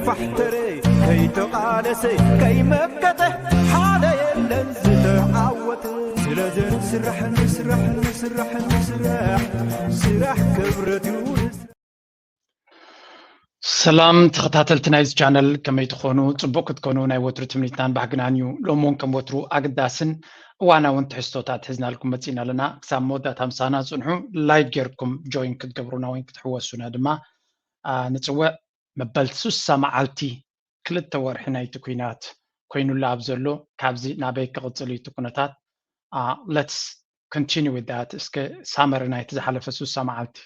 ባሕተረ ከይተቓለሰ ከይመከተ ሓደ የለን ዝተዓወተ። ስለዚ ንስራሕ ንስራሕ ንስራሕ ንስራሕ ስራሕ ክብረት እዩ። ሰላም ተኸታተልቲ ናይዚ ቻነል፣ ከመይ ትኾኑ? ጽቡቕ ክትኮኑ ናይ ወትሩ ትምኒትናን ባህግናን እዩ። ሎሚ እውን ከም ወትሩ ኣገዳስን እዋናውን ትሕዝቶታት ሒዝናልኩም መጺእና ኣለና። ክሳብ መወዳእታ ምሳና ጽንሑ። ላይክ ጌርኩም ጆይን ክትገብሩና ወይ ክትሕወሱና ድማ ንጽውዕ። መበል ሱሳ መዓልቲ ክልተ ወርሒ ናይቲ ኲናት ኮይኑላ ኣብ ዘሎ፣ ካብዚ ናበይ ክቕጽል እዩ እቲ ኩነታት? Let's continue with that። እስከ ሳመሪ ናይቲ ዝሓለፈ ሱሳ መዓልቲ።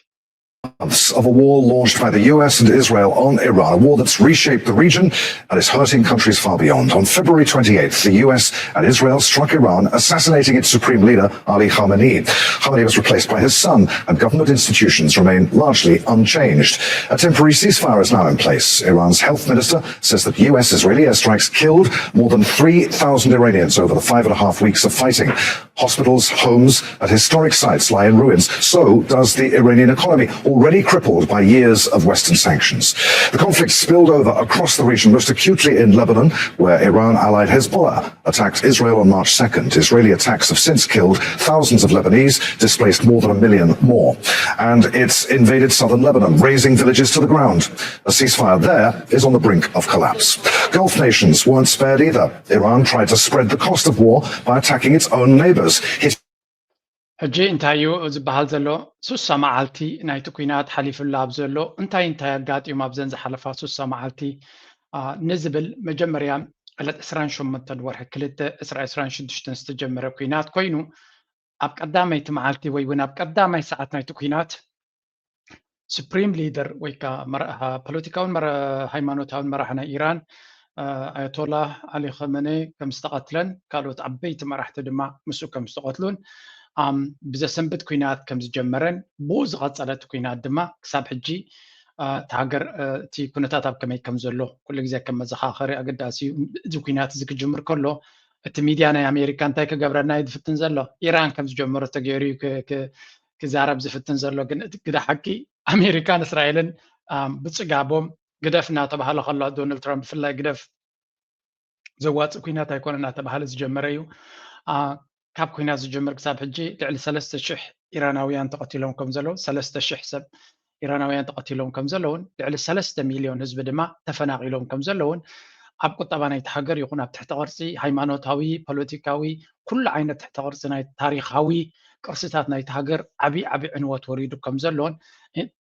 Months of a war launched by the U S and Israel on Iran, a war that's reshaped the region and is hurting countries far beyond. On February twenty-eighth, the U S and Israel struck Iran, assassinating its supreme leader, Ali Khamenei. Khamenei was replaced by his son, and government institutions remain largely unchanged. A temporary ceasefire is now in place. Iran's health minister says that U S Israeli airstrikes killed more than three thousand Iranians over the five and a half weeks of fighting. Hospitals, homes, and historic sites lie in ruins. So does the Iranian economy, already crippled by years of Western sanctions. The conflict spilled over across the region, most acutely in Lebanon, where Iran allied Hezbollah attacked Israel on March second. Israeli attacks have since killed thousands of Lebanese, displaced more than a million more. And it's invaded southern Lebanon, razing villages to the ground. A ceasefire there is on the brink of collapse. Gulf nations weren't spared either. Iran tried to spread the cost of war by attacking its own neighbors. ሕጂ እንታይ እዩ ዝበሃል ዘሎ? ሱሳ መዓልቲ ናይቲ ኲናት ሓሊፉላ ኣብ ዘሎ እንታይ እንታይ ኣጋጢሙ ኣብዘን ዝሓለፋ ሱሳ መዓልቲ ንዝብል መጀመርያ ዕለት ዕስራን ሸሞንተን ወርሒ ክልተ ዕስራ ዕስራን ሽዱሽተን ዝተጀመረ ኲናት ኮይኑ ኣብ ቀዳመይቲ መዓልቲ ወይ እውን ኣብ ቀዳማይ ሰዓት ናይቲ ኲናት ሱፕሪም ሊደር ወይ ከዓ ፖለቲካውን ሃይማኖታውን መራሒ ናይ ኢራን ኣያቶላ ዓሊ ኸመነ ከም ዝተቐትለን ካልኦት ዓበይቲ መራሕቲ ድማ ምስኡ ከም ዝተቐትሉን ብዘሰንብት ኲናት ከም ዝጀመረን ብኡ ዝቐፀለ እቲ ኲናት ድማ ክሳብ ሕጂ እቲ ሃገር እቲ ኩነታት ኣብ ከመይ ከም ዘሎ ኩሉ ግዜ ከም መዘኻኸሪ ኣገዳሲ እዩ። እዚ ኲናት እዚ ክጅምር ከሎ እቲ ሚድያ ናይ ኣሜሪካ እንታይ ክገብረና እዩ ዝፍትን ዘሎ? ኢራን ከም ዝጀመሮ ተገይሩ እዩ ክዛረብ ዝፍትን ዘሎ። ግን እቲ ግደ ሓቂ ኣሜሪካን እስራኤልን ብፅጋቦም ግደፍ እናተባሃለ ከሎ ዶናልድ ትራምፕ ብፍላይ ግደፍ ዘዋፅእ ኲናት ኣይኮነ እናተባሃለ ዝጀመረ እዩ። ካብ ኲናት ዝጀምር ክሳብ ሕጂ ልዕሊ ሰለስተ ሽሕ ኢራናውያን ተቐቲሎም ከም ዘለዉ ሰለስተ ሽሕ ሰብ ኢራናውያን ተቐቲሎም ከም ዘለውን ልዕሊ ሰለስተ ሚልዮን ህዝቢ ድማ ተፈናቒሎም ከም ዘለውን ኣብ ቁጠባ ናይቲ ሃገር ይኹን ኣብ ትሕቲ ቅርፂ ሃይማኖታዊ፣ ፖለቲካዊ፣ ኩሉ ዓይነት ትሕቲ ቅርፂ ናይ ታሪኻዊ ቅርስታት ናይቲ ሃገር ዓብዪ ዓብዪ ዕንወት ወሪዱ ከም ዘሎን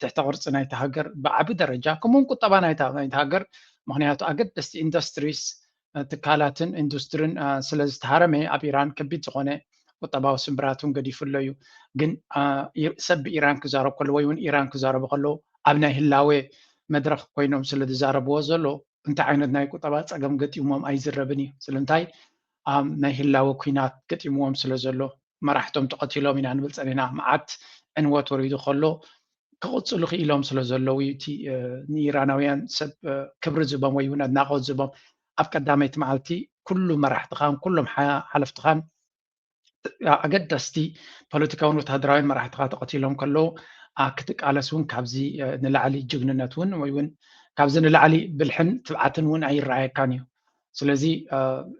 ትሕቲ ቅርፂ ናይቲ ሃገር ብዓቢ ደረጃ ከምኡውን ቁጠባ ናይቲ ሃገር ምክንያቱ ኣገደስቲ ኢንዱስትሪስ ትካላትን ኢንዱስትርን ስለ ዝተሃረመ ኣብ ኢራን ከቢድ ዝኾነ ቁጠባዊ ስምብራት እውን ገዲፉ ኣሎ እዩ። ግን ሰብ ብኢራን ክዛረብ ከሎ ወይ እውን ኢራን ክዛረቡ ከለዉ ኣብ ናይ ህላዌ መድረኽ ኮይኖም ስለ ዝዛረብዎ ዘሎ እንታይ ዓይነት ናይ ቁጠባ ፀገም ገጢሞም ኣይዝረብን እዩ። ስለምንታይ ኣብ ናይ ህላወ ኲናት ገጢምዎም ስለ ዘሎ መራሕቶም ተቐቲሎም ኢና ንብል ፀኒሕና። መዓት ዕንወት ወሪዱ ከሎ ክቕፅሉ ክኢሎም ስለ ዘለዉ እዩ። እቲ ንኢራናውያን ሰብ ክብሪ ዝቦም ወይ እውን ኣድናቆት ዝቦም ኣብ ቀዳመይቲ መዓልቲ ኩሉ መራሕትኻን ኩሎም ሓለፍትኻን ኣገደስቲ ፖለቲካውን ወታደራዊን መራሕትኻ ተቐቲሎም ከለዉ ክትቃለስ እውን ካብዚ ንላዕሊ ጅግንነት እውን ወይ እውን ካብዚ ንላዕሊ ብልሕን ትብዓትን እውን ኣይረኣየካን እዩ። ስለዚ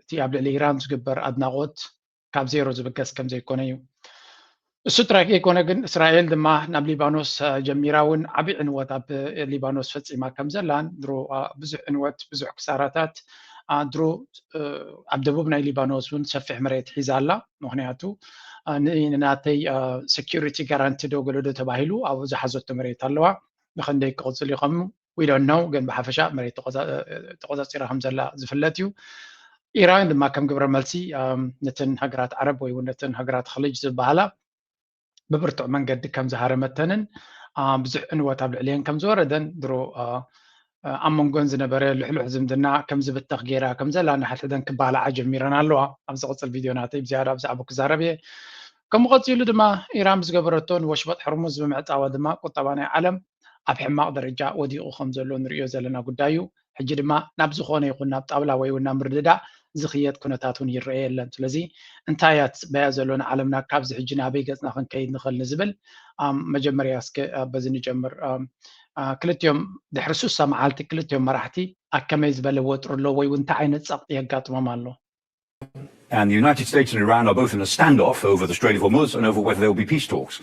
እቲ ኣብ ልዕሊ ኢራን ዝግበር ኣድናቖት ካብ ዜሮ ዝብገስ ከም ዘይኮነ እዩ። እሱ ጥራይ ከይኮነ ግን እስራኤል ድማ ናብ ሊባኖስ ጀሚራ እውን ዓብዪ ዕንወት ኣብ ሊባኖስ ፈፂማ ከም ዘላን ድሮ ብዙሕ ዕንወት ብዙሕ ክሳራታት ድሮ ኣብ ደቡብ ናይ ሊባኖስ እውን ሰፊሕ መሬት ሒዛ ኣላ። ምክንያቱ ንናተይ ሰኪሪቲ ጋራንቲ ዶ ገለዶ ተባሂሉ ኣብኡ ዝሓዘቶ መሬት ኣለዋ። ብኸንደይ ክቕፅል ይኸም we don't know ግን ብሓፈሻ መሬት ተቆፃፂራ ከም ዘላ ዝፍለጥ እዩ። ኢራን ድማ ከም ግብረ መልሲ ነተን ሃገራት ዓረብ ወይ እውን ነተን ሃገራት ኸሊጅ ዝበሃላ ብብርቱዕ መንገዲ ከም ዝሃረመተንን ብዙሕ ዕንወት ኣብ ልዕሊአን ከም ዝወረደን ድሮ ኣብ መንጎን ዝነበረ ልሕሉሕ ዝምድና ከም ዝብተኽ ገይራ ከም ዘላ ንሓድሕደን ክባላዓ ጀሚረን ኣለዋ። ኣብ ዝቕፅል ቪድዮ ናተይ ብዝያዳ ብዛዕባ ክዛረብ እየ። ከምኡ ቀፂሉ ድማ ኢራን ብዝገበረቶ ንወሽመጥ ሕርሙዝ ብምዕፃዋ ድማ ቁጠባ ናይ ዓለም ኣብ ሕማቕ ደረጃ ወዲቑ ከም ዘሎ ንሪኦ ዘለና ጉዳይ እዩ። ሕጂ ድማ ናብ ዝኾነ ይኹን ናብ ጣውላ ወይ እውን ናብ ምርድዳእ ዝኽየድ ኩነታት እውን ይረአ የለን። ስለዚ እንታይ እያ ትፅበያ ዘሎ ንዓለምና፣ ካብዚ ሕጂ ናበይ ገፅና ክንከይድ ንኽእል ንዝብል፣ ኣም፣ መጀመርያ እስከ፣ አ፣ በዚ ንጀምር። ኣም፣ አ፣ ክልቲኦም ድሕሪ ሱሳ መዓልቲ ክልቲኦም መራሕቲ ኣብ ከመይ ዝበለ ወጥሪ ኣሎ ወይ እውን እንታይ ዓይነት ፀቕጢ የጋጥሞም ኣሎ? And the United States and Iran are both in a standoff over the Strait of Hormuz and over whether there will be peace talks.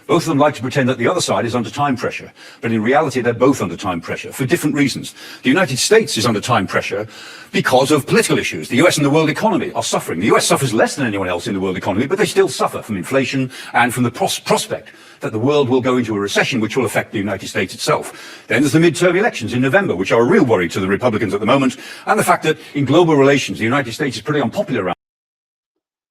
Both of them like to pretend that the other side is under time pressure, but in reality, they're both under time pressure for different reasons. The United States is under time pressure because of political issues. The U S and the world economy are suffering. The U S suffers less than anyone else in the world economy, but they still suffer from inflation and from the pros- prospect that the world will go into a recession, which will affect the United States itself. Then there's the midterm elections in November, which are a real worry to the Republicans at the moment, and the fact that in global relations, the United States is pretty unpopular around.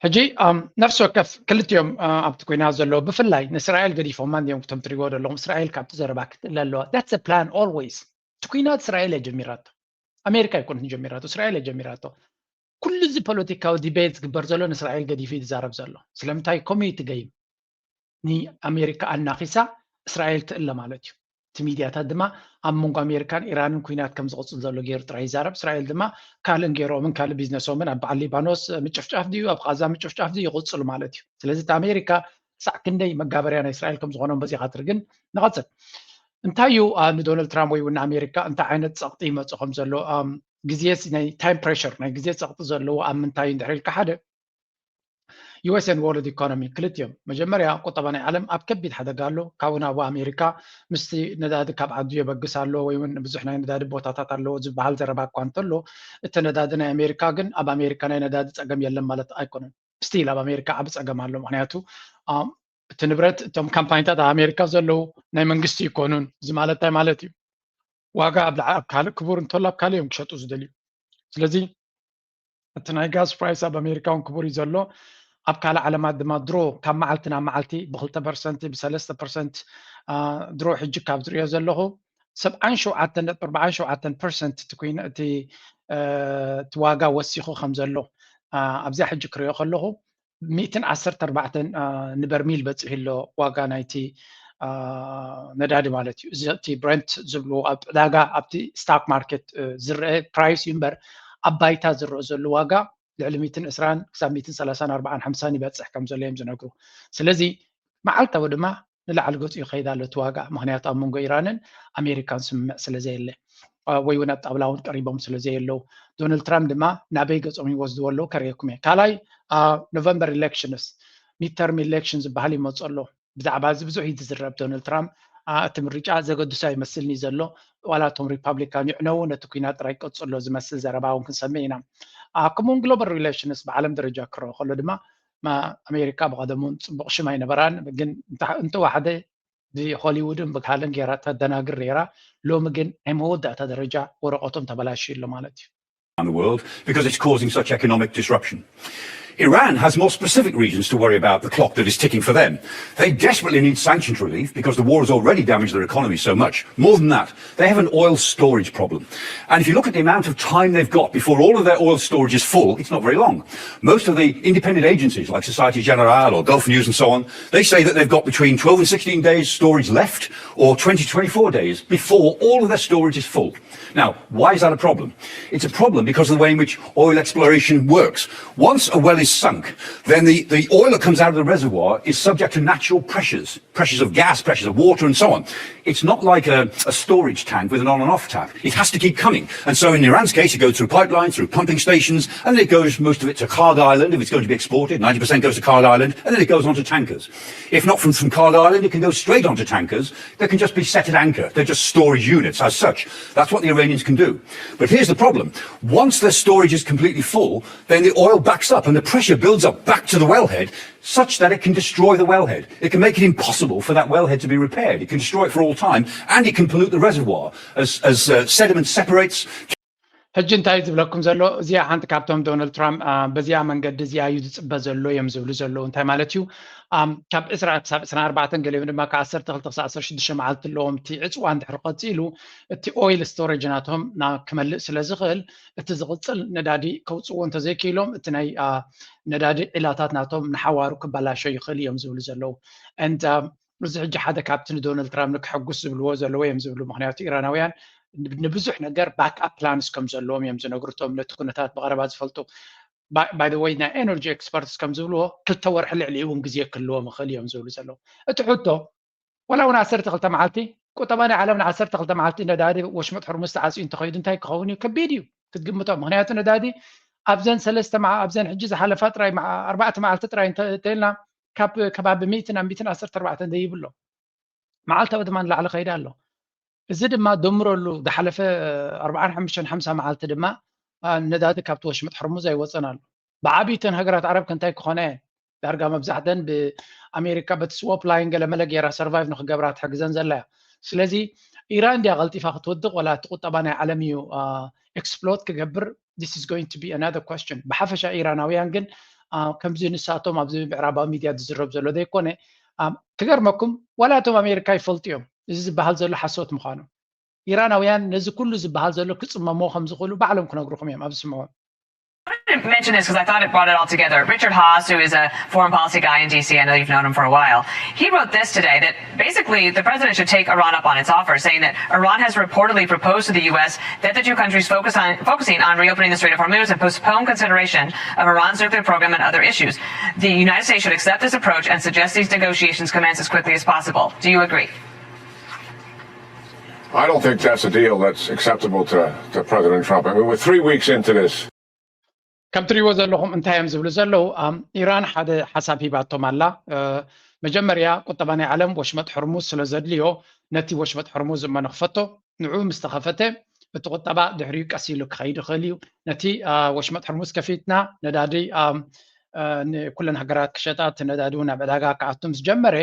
ሕጂ፣ ኣም፣ ነፍሲ ወከፍ ክልቲኦም፣ አ፣ ኣብቲ ኩናት ዘለዉ፣ ብፍላይ ንእስራኤል ገዲፎማ እንዲዮም፣ ክቶም ትሪእዎ ዘለኹም እስራኤል ካብቲ ዘረባ ክትእለ ኣለዋ። That's the plan always። እቲ ኩናት እስራኤል እያ ጀሚራቶ፣ ኣሜሪካ ኣይኮነትን ጀሚራቶ፣ እስራኤል እያ ጀሚራቶ። ኩሉ እዚ ፖለቲካዊ ዲቤት ዝግበር ዘሎ ንእስራኤል ገዲፉ እዩ ዝዛረብ ዘሎ። ስለምንታይ? ከምኡ እዩ እቲ ገይም። ንኣሜሪካ ኣናኺሳ እስራኤል ትእለ ማለት እዩ። እቲ ሚድያታት ድማ ኣብ መንጎ ኣሜሪካን ኢራንን ኩናት ከም ዝቕፅል ዘሎ ገይሩ ጥራይ ይዛረብ። እስራኤል ድማ ካልእን ገይሮምን ካልእ ቢዝነሶምን ኣብ በዓል ሊባኖስ ምጭፍጫፍ ድዩ ኣብ ቃዛ ምጭፍጫፍ ድዩ ይቕፅሉ ማለት እዩ። ስለዚ እቲ ኣሜሪካ ክሳዕ ክንደይ መጋበርያ ናይ እስራኤል ከም ዝኾኖም በዚኻ ትርግን። ንቐፅል። እንታይ እዩ፣ አ፣ ንዶናልድ ትራምፕ ወይ እውን ንኣሜሪካ እንታይ ዓይነት ፀቕጢ ይመፁ ከም ዘሎ፣ ኣም፣ ግዜ ናይ ታይም ፕሬሸር ናይ ግዜ ፀቕጢ ዘለዎ ኣብ ምንታይ እዩ እንድሕር ኢልካ ሓደ US and world economy ክልቲኦም መጀመርያ ቁጠባ ናይ ዓለም ኣብ ከቢድ ሓደጋ ኣሎ። ካብኡ ናብኡ ኣሜሪካ ምስቲ ነዳዲ ካብ ዓዱ የበግስ ኣሎ ወይ እውን ብዙሕ ናይ ነዳዲ ቦታታት ኣለዎ ዝበሃል ዘረባ እኳ እንተሎ እቲ ነዳዲ ናይ ኣሜሪካ ግን ኣብ ኣሜሪካ ናይ ነዳዲ ፀገም የለን ማለት ኣይኮነን። ስቲል ኣብ ኣሜሪካ ዓቢ ፀገም ኣሎ። ምክንያቱ እቲ ንብረት እቶም ካምፓኒታት ኣብ ኣሜሪካ ዘለዉ ናይ መንግስቲ ይኮኑን። እዚ ማለት እንታይ ማለት እዩ? ዋጋ ኣብ ካልእ ክቡር እንተሎ ኣብ ካልእ እዮም ክሸጡ ዝደልዩ። ስለዚ እቲ ናይ ጋዝ ፕራይስ ኣብ ኣሜሪካ እውን ክቡር እዩ ዘሎ። ኣብ ካልእ ዓለማት ድማ ድሮ ካብ መዓልቲ ናብ መዓልቲ ብክልተ ፐርሰንት ብሰለስተ ፐርሰንት ድሮ ሕጂ ካብ ዝሪኦ ዘለኹ ሰብዓን ሸውዓተን ነጥቢ ኣርባዓን ሸውዓተን ፐርሰንት እቲ ዋጋ ወሲኹ ከም ዘሎ ኣብዚኣ ሕጂ ክሪኦ ከለኹ ሚእትን ዓሰርተ ኣርባዕተን ንበርሚል በፂሑ ኣሎ ዋጋ ናይቲ ነዳዲ ማለት እዩ። እዚ እቲ ብረንት ዝብልዎ ኣብ ዕዳጋ ኣብቲ ስታክ ማርኬት ዝረአ ፕራይስ እዩ እምበር ኣብ ባይታ ዝረአ ዘሎ ዋጋ ልዕሊ ሚእትን ዕስራን ክሳብ ሚእትን ሰላሳን ኣርባዓን ሓምሳን ይበፅሕ ከም ዘሎ እዮም ዝነግሩ። ስለዚ መዓልታዊ ድማ ንላዕሊ ገፂኡ ይኸይድ ኣሎ እቲ ዋጋ። ምክንያቱ ኣብ መንጎ ኢራንን ኣሜሪካን ስምምዕ ስለ ዘየለ ወይ እውን ኣብ ጣብላ እውን ቀሪቦም ስለ ዘየለው ዶናልድ ትራምፕ ድማ ናበይ ገፆም ይወስድዎ ኣለዉ ከርእየኩም እየ። ካልኣይ ኖቨምበር ኢሌክሽንስ ሚድተርም ኢሌክሽን ዝበሃል ይመፁ ኣሎ። ብዛዕባ እዚ ብዙሕ እዩ ዝዝረብ ዶናልድ ትራምፕ። እቲ ምርጫ ዘገድሶ ኣይመስልን እዩ ዘሎ። ዋላ እቶም ሪፓብሊካን ይዕነዉ ነቲ ኩናት ጥራይ ቀፅሎ ዝመስል ዘረባ እውን ክንሰምዕ ኢና። ከምኡውን ግሎባል ሪሌሽንስ ብዓለም ደረጃ ክረኦ ከሎ ድማ ኣሜሪካ ብቐደሙን ፅቡቕ ሽም ኣይነበራን፣ ግን እንተዋሕደ ብሆሊውድን ብካልን ገይራ ተደናግር ነይራ። ሎሚ ግን ናይ መወዳእታ ደረጃ ወረቐቶም ተበላሽዩ ኣሎ ማለት እዩ። around the world because it's causing such economic disruption. Iran has more specific reasons to worry about the clock that is ticking for them. They desperately need sanctions relief because the war has already damaged their economy so much. More than that, they have an oil storage problem. And if you look at the amount of time they've got before all of their oil storage is full, it's not very long. Most of the independent agencies like Societe Generale or Gulf News and so on, they say that they've got between twelve and sixteen days storage left or twenty, twenty-four days before all of their storage is full. Now, why is that a problem? It's a problem because of the way in which oil exploration works. Once a well is sunk, then the, the oil that comes out of the reservoir is subject to natural pressures, pressures of gas, pressures of water, and so on. It's not like a, a storage tank with an on and off tap. It has to keep coming. And so in Iran's case, it goes through pipelines, through pumping stations, and then it goes, most of it, to Kharg Island if it's going to be exported. Ninety percent goes to Kharg Island, and then it goes on to tankers. If not from, from Kharg Island, it can go straight onto tankers that can just be set at anchor. They're just storage units as such. That's what the Iranians can do. But here's the problem. Once their storage is completely full, then the oil backs up and the pressure builds up back to the wellhead such that it can destroy the wellhead. It can make it impossible for that wellhead to be repaired. It can destroy it for all time, and it can pollute the reservoir as, as uh, sediment separates. ሕጂ እንታይ ዝብለኩም ዘሎ እዚኣ ሓንቲ ካብቶም ዶናልድ ትራምፕ በዚኣ መንገዲ እዚኣ እዩ ዝፅበ ዘሎ እዮም ዝብሉ ዘለዉ። እንታይ ማለት እዩ? ካብ ዕስራ ክሳብ ዕስራን ኣርባዕተን ገሊኦም ድማ ካብ ዓሰርተ ክልተ ክሳብ ዓሰርተ ሽዱሽተ መዓልቲ ኣለዎም። እቲ ዕፅዋ እንድሕር ቀፂሉ እቲ ኦይል ስቶሬጅ ናቶም ክመልእ ስለ ዝኽእል እቲ ዝቕፅል ነዳዲ ከውፅዎ እንተዘይክኢሎም እቲ ናይ ነዳዲ ዒላታት ናቶም ንሓዋሩ ክበላሾ ይኽእል እዮም ዝብሉ ዘለዉ። እዚ ሕጂ ሓደ ካብቲ ንዶናልድ ትራምፕ ንክሕጉስ ዝብልዎ ዘለዉ እዮም ዝብሉ። ምክንያቱ ኢራናውያን ንብዙሕ ነገር backup plans ከም ዘለዎም እዮም ዝነግሩ እቶም ነቲ ኩነታት ብቐረባ ዝፈልጡ። By the way ናይ energy experts ከም ዝብልዎ ክልተ ወርሒ ልዕሊ እውን ግዜ ክህልዎም ይኽእል እዮም ዝብሉ ዘለዉ። እቲ ሕቶ ወላ እውን ዓሰርተ ክልተ መዓልቲ ቁጠባ ናይ ዓለም ን ዓሰርተ ክልተ መዓልቲ ነዳዲ ወሽመጥ ሕርሙዝ ተዓፅዩ እንተኸይዱ እንታይ ክኸውን እዩ? ከቢድ እዩ ክትግምቶ። ምክንያቱ ነዳዲ ኣብዘን ሰለስተ መዓ ኣብዘን ሕጂ ዝሓለፋ ጥራይ መዓ- ኣርባዕተ መዓልቲ ጥራይ እንተ- እንተኢልና ካብ ከባቢ ሚእትን ኣብ ሚእትን ዓሰርተ ኣርባዕተን ዘይብሎ መዓልታዊ ድማ ንላዕሊ ከይዳ ኣሎ። እዚ ድማ ደምረሉ ዝሓለፈ ኣርባዓን ሓሙሽተን ሓምሳ መዓልቲ ድማ ነዳዲ ካብቲ ወሽመጥ ሕርሙዝ ኣይወፀን ኣሎ። ብዓብይተን ሃገራት ዓረብ ከ እንታይ ክኾና እየን? ዳርጋ መብዛሕተን ብኣሜሪካ በቲ swap line ገለመለ ገይራ survive ንክገብራ ትሕግዘን ዘላ እያ። ስለዚ ኢራን ድያ ቀልጢፋ ክትወድቕ ወላ እቲ ቁጠባ ናይ ዓለም እዩ explode ክገብር? This is going to be another question። ብሓፈሻ ኢራናውያን ግን ከምዚ ንሳቶም ኣብዚ ምዕራባዊ ሚድያ ዝዝረብ ዘሎ ዘይኮነ ክገርመኩም ዋላ እቶም ኣሜሪካ ይፈልጡ እዮም እዚ ዝበሃል ዘሎ ሓሶት ምዃኑ። ኢራናውያን ነዚ ኩሉ ዝበሃል ዘሎ ክፅመሞ ከም ዝኽእሉ ባዕሎም ክነግሩኹም እዮም ኣብ ዝስምዑ። I mention this because I thought it brought it all together. Richard Haas, who is a foreign policy guy in D C, I know you've known him for a while, he wrote this today that basically the president should take Iran up on its offer, saying that Iran has reportedly proposed to the U S that the two countries focus on focusing on reopening the Strait of Hormuz and postpone consideration of Iran's nuclear program and other issues. The United States should accept this approach and suggest these negotiations commence as quickly as possible. Do you agree? I don't think that's a deal that's acceptable to, to President Trump. I mean, we're three weeks into this. ከም ትሪእዎ ዘለኹም እንታይ እዮም ዝብሉ ዘለዉ? ኢራን ሓደ ሓሳብ ሂባቶም ኣላ። መጀመርያ ቁጠባ ናይ ዓለም ወሽመጥ ሕርሙዝ ስለ ዘድልዮ ነቲ ወሽመጥ ሕርሙዝ እሞ ንኽፈቶ፣ ንዑ ምስ ተኸፈተ እቲ ቁጠባ ድሕሪኡ ቀስ ኢሉ ክኸይድ ይኽእል እዩ። ነቲ ወሽመጥ ሕርሙዝ ከፊትና ነዳዲ ንኩለን ሃገራት ክሸጣ፣ እቲ ነዳዲ እውን ናብ ዕዳጋ ክኣቱ ምስ ጀመረ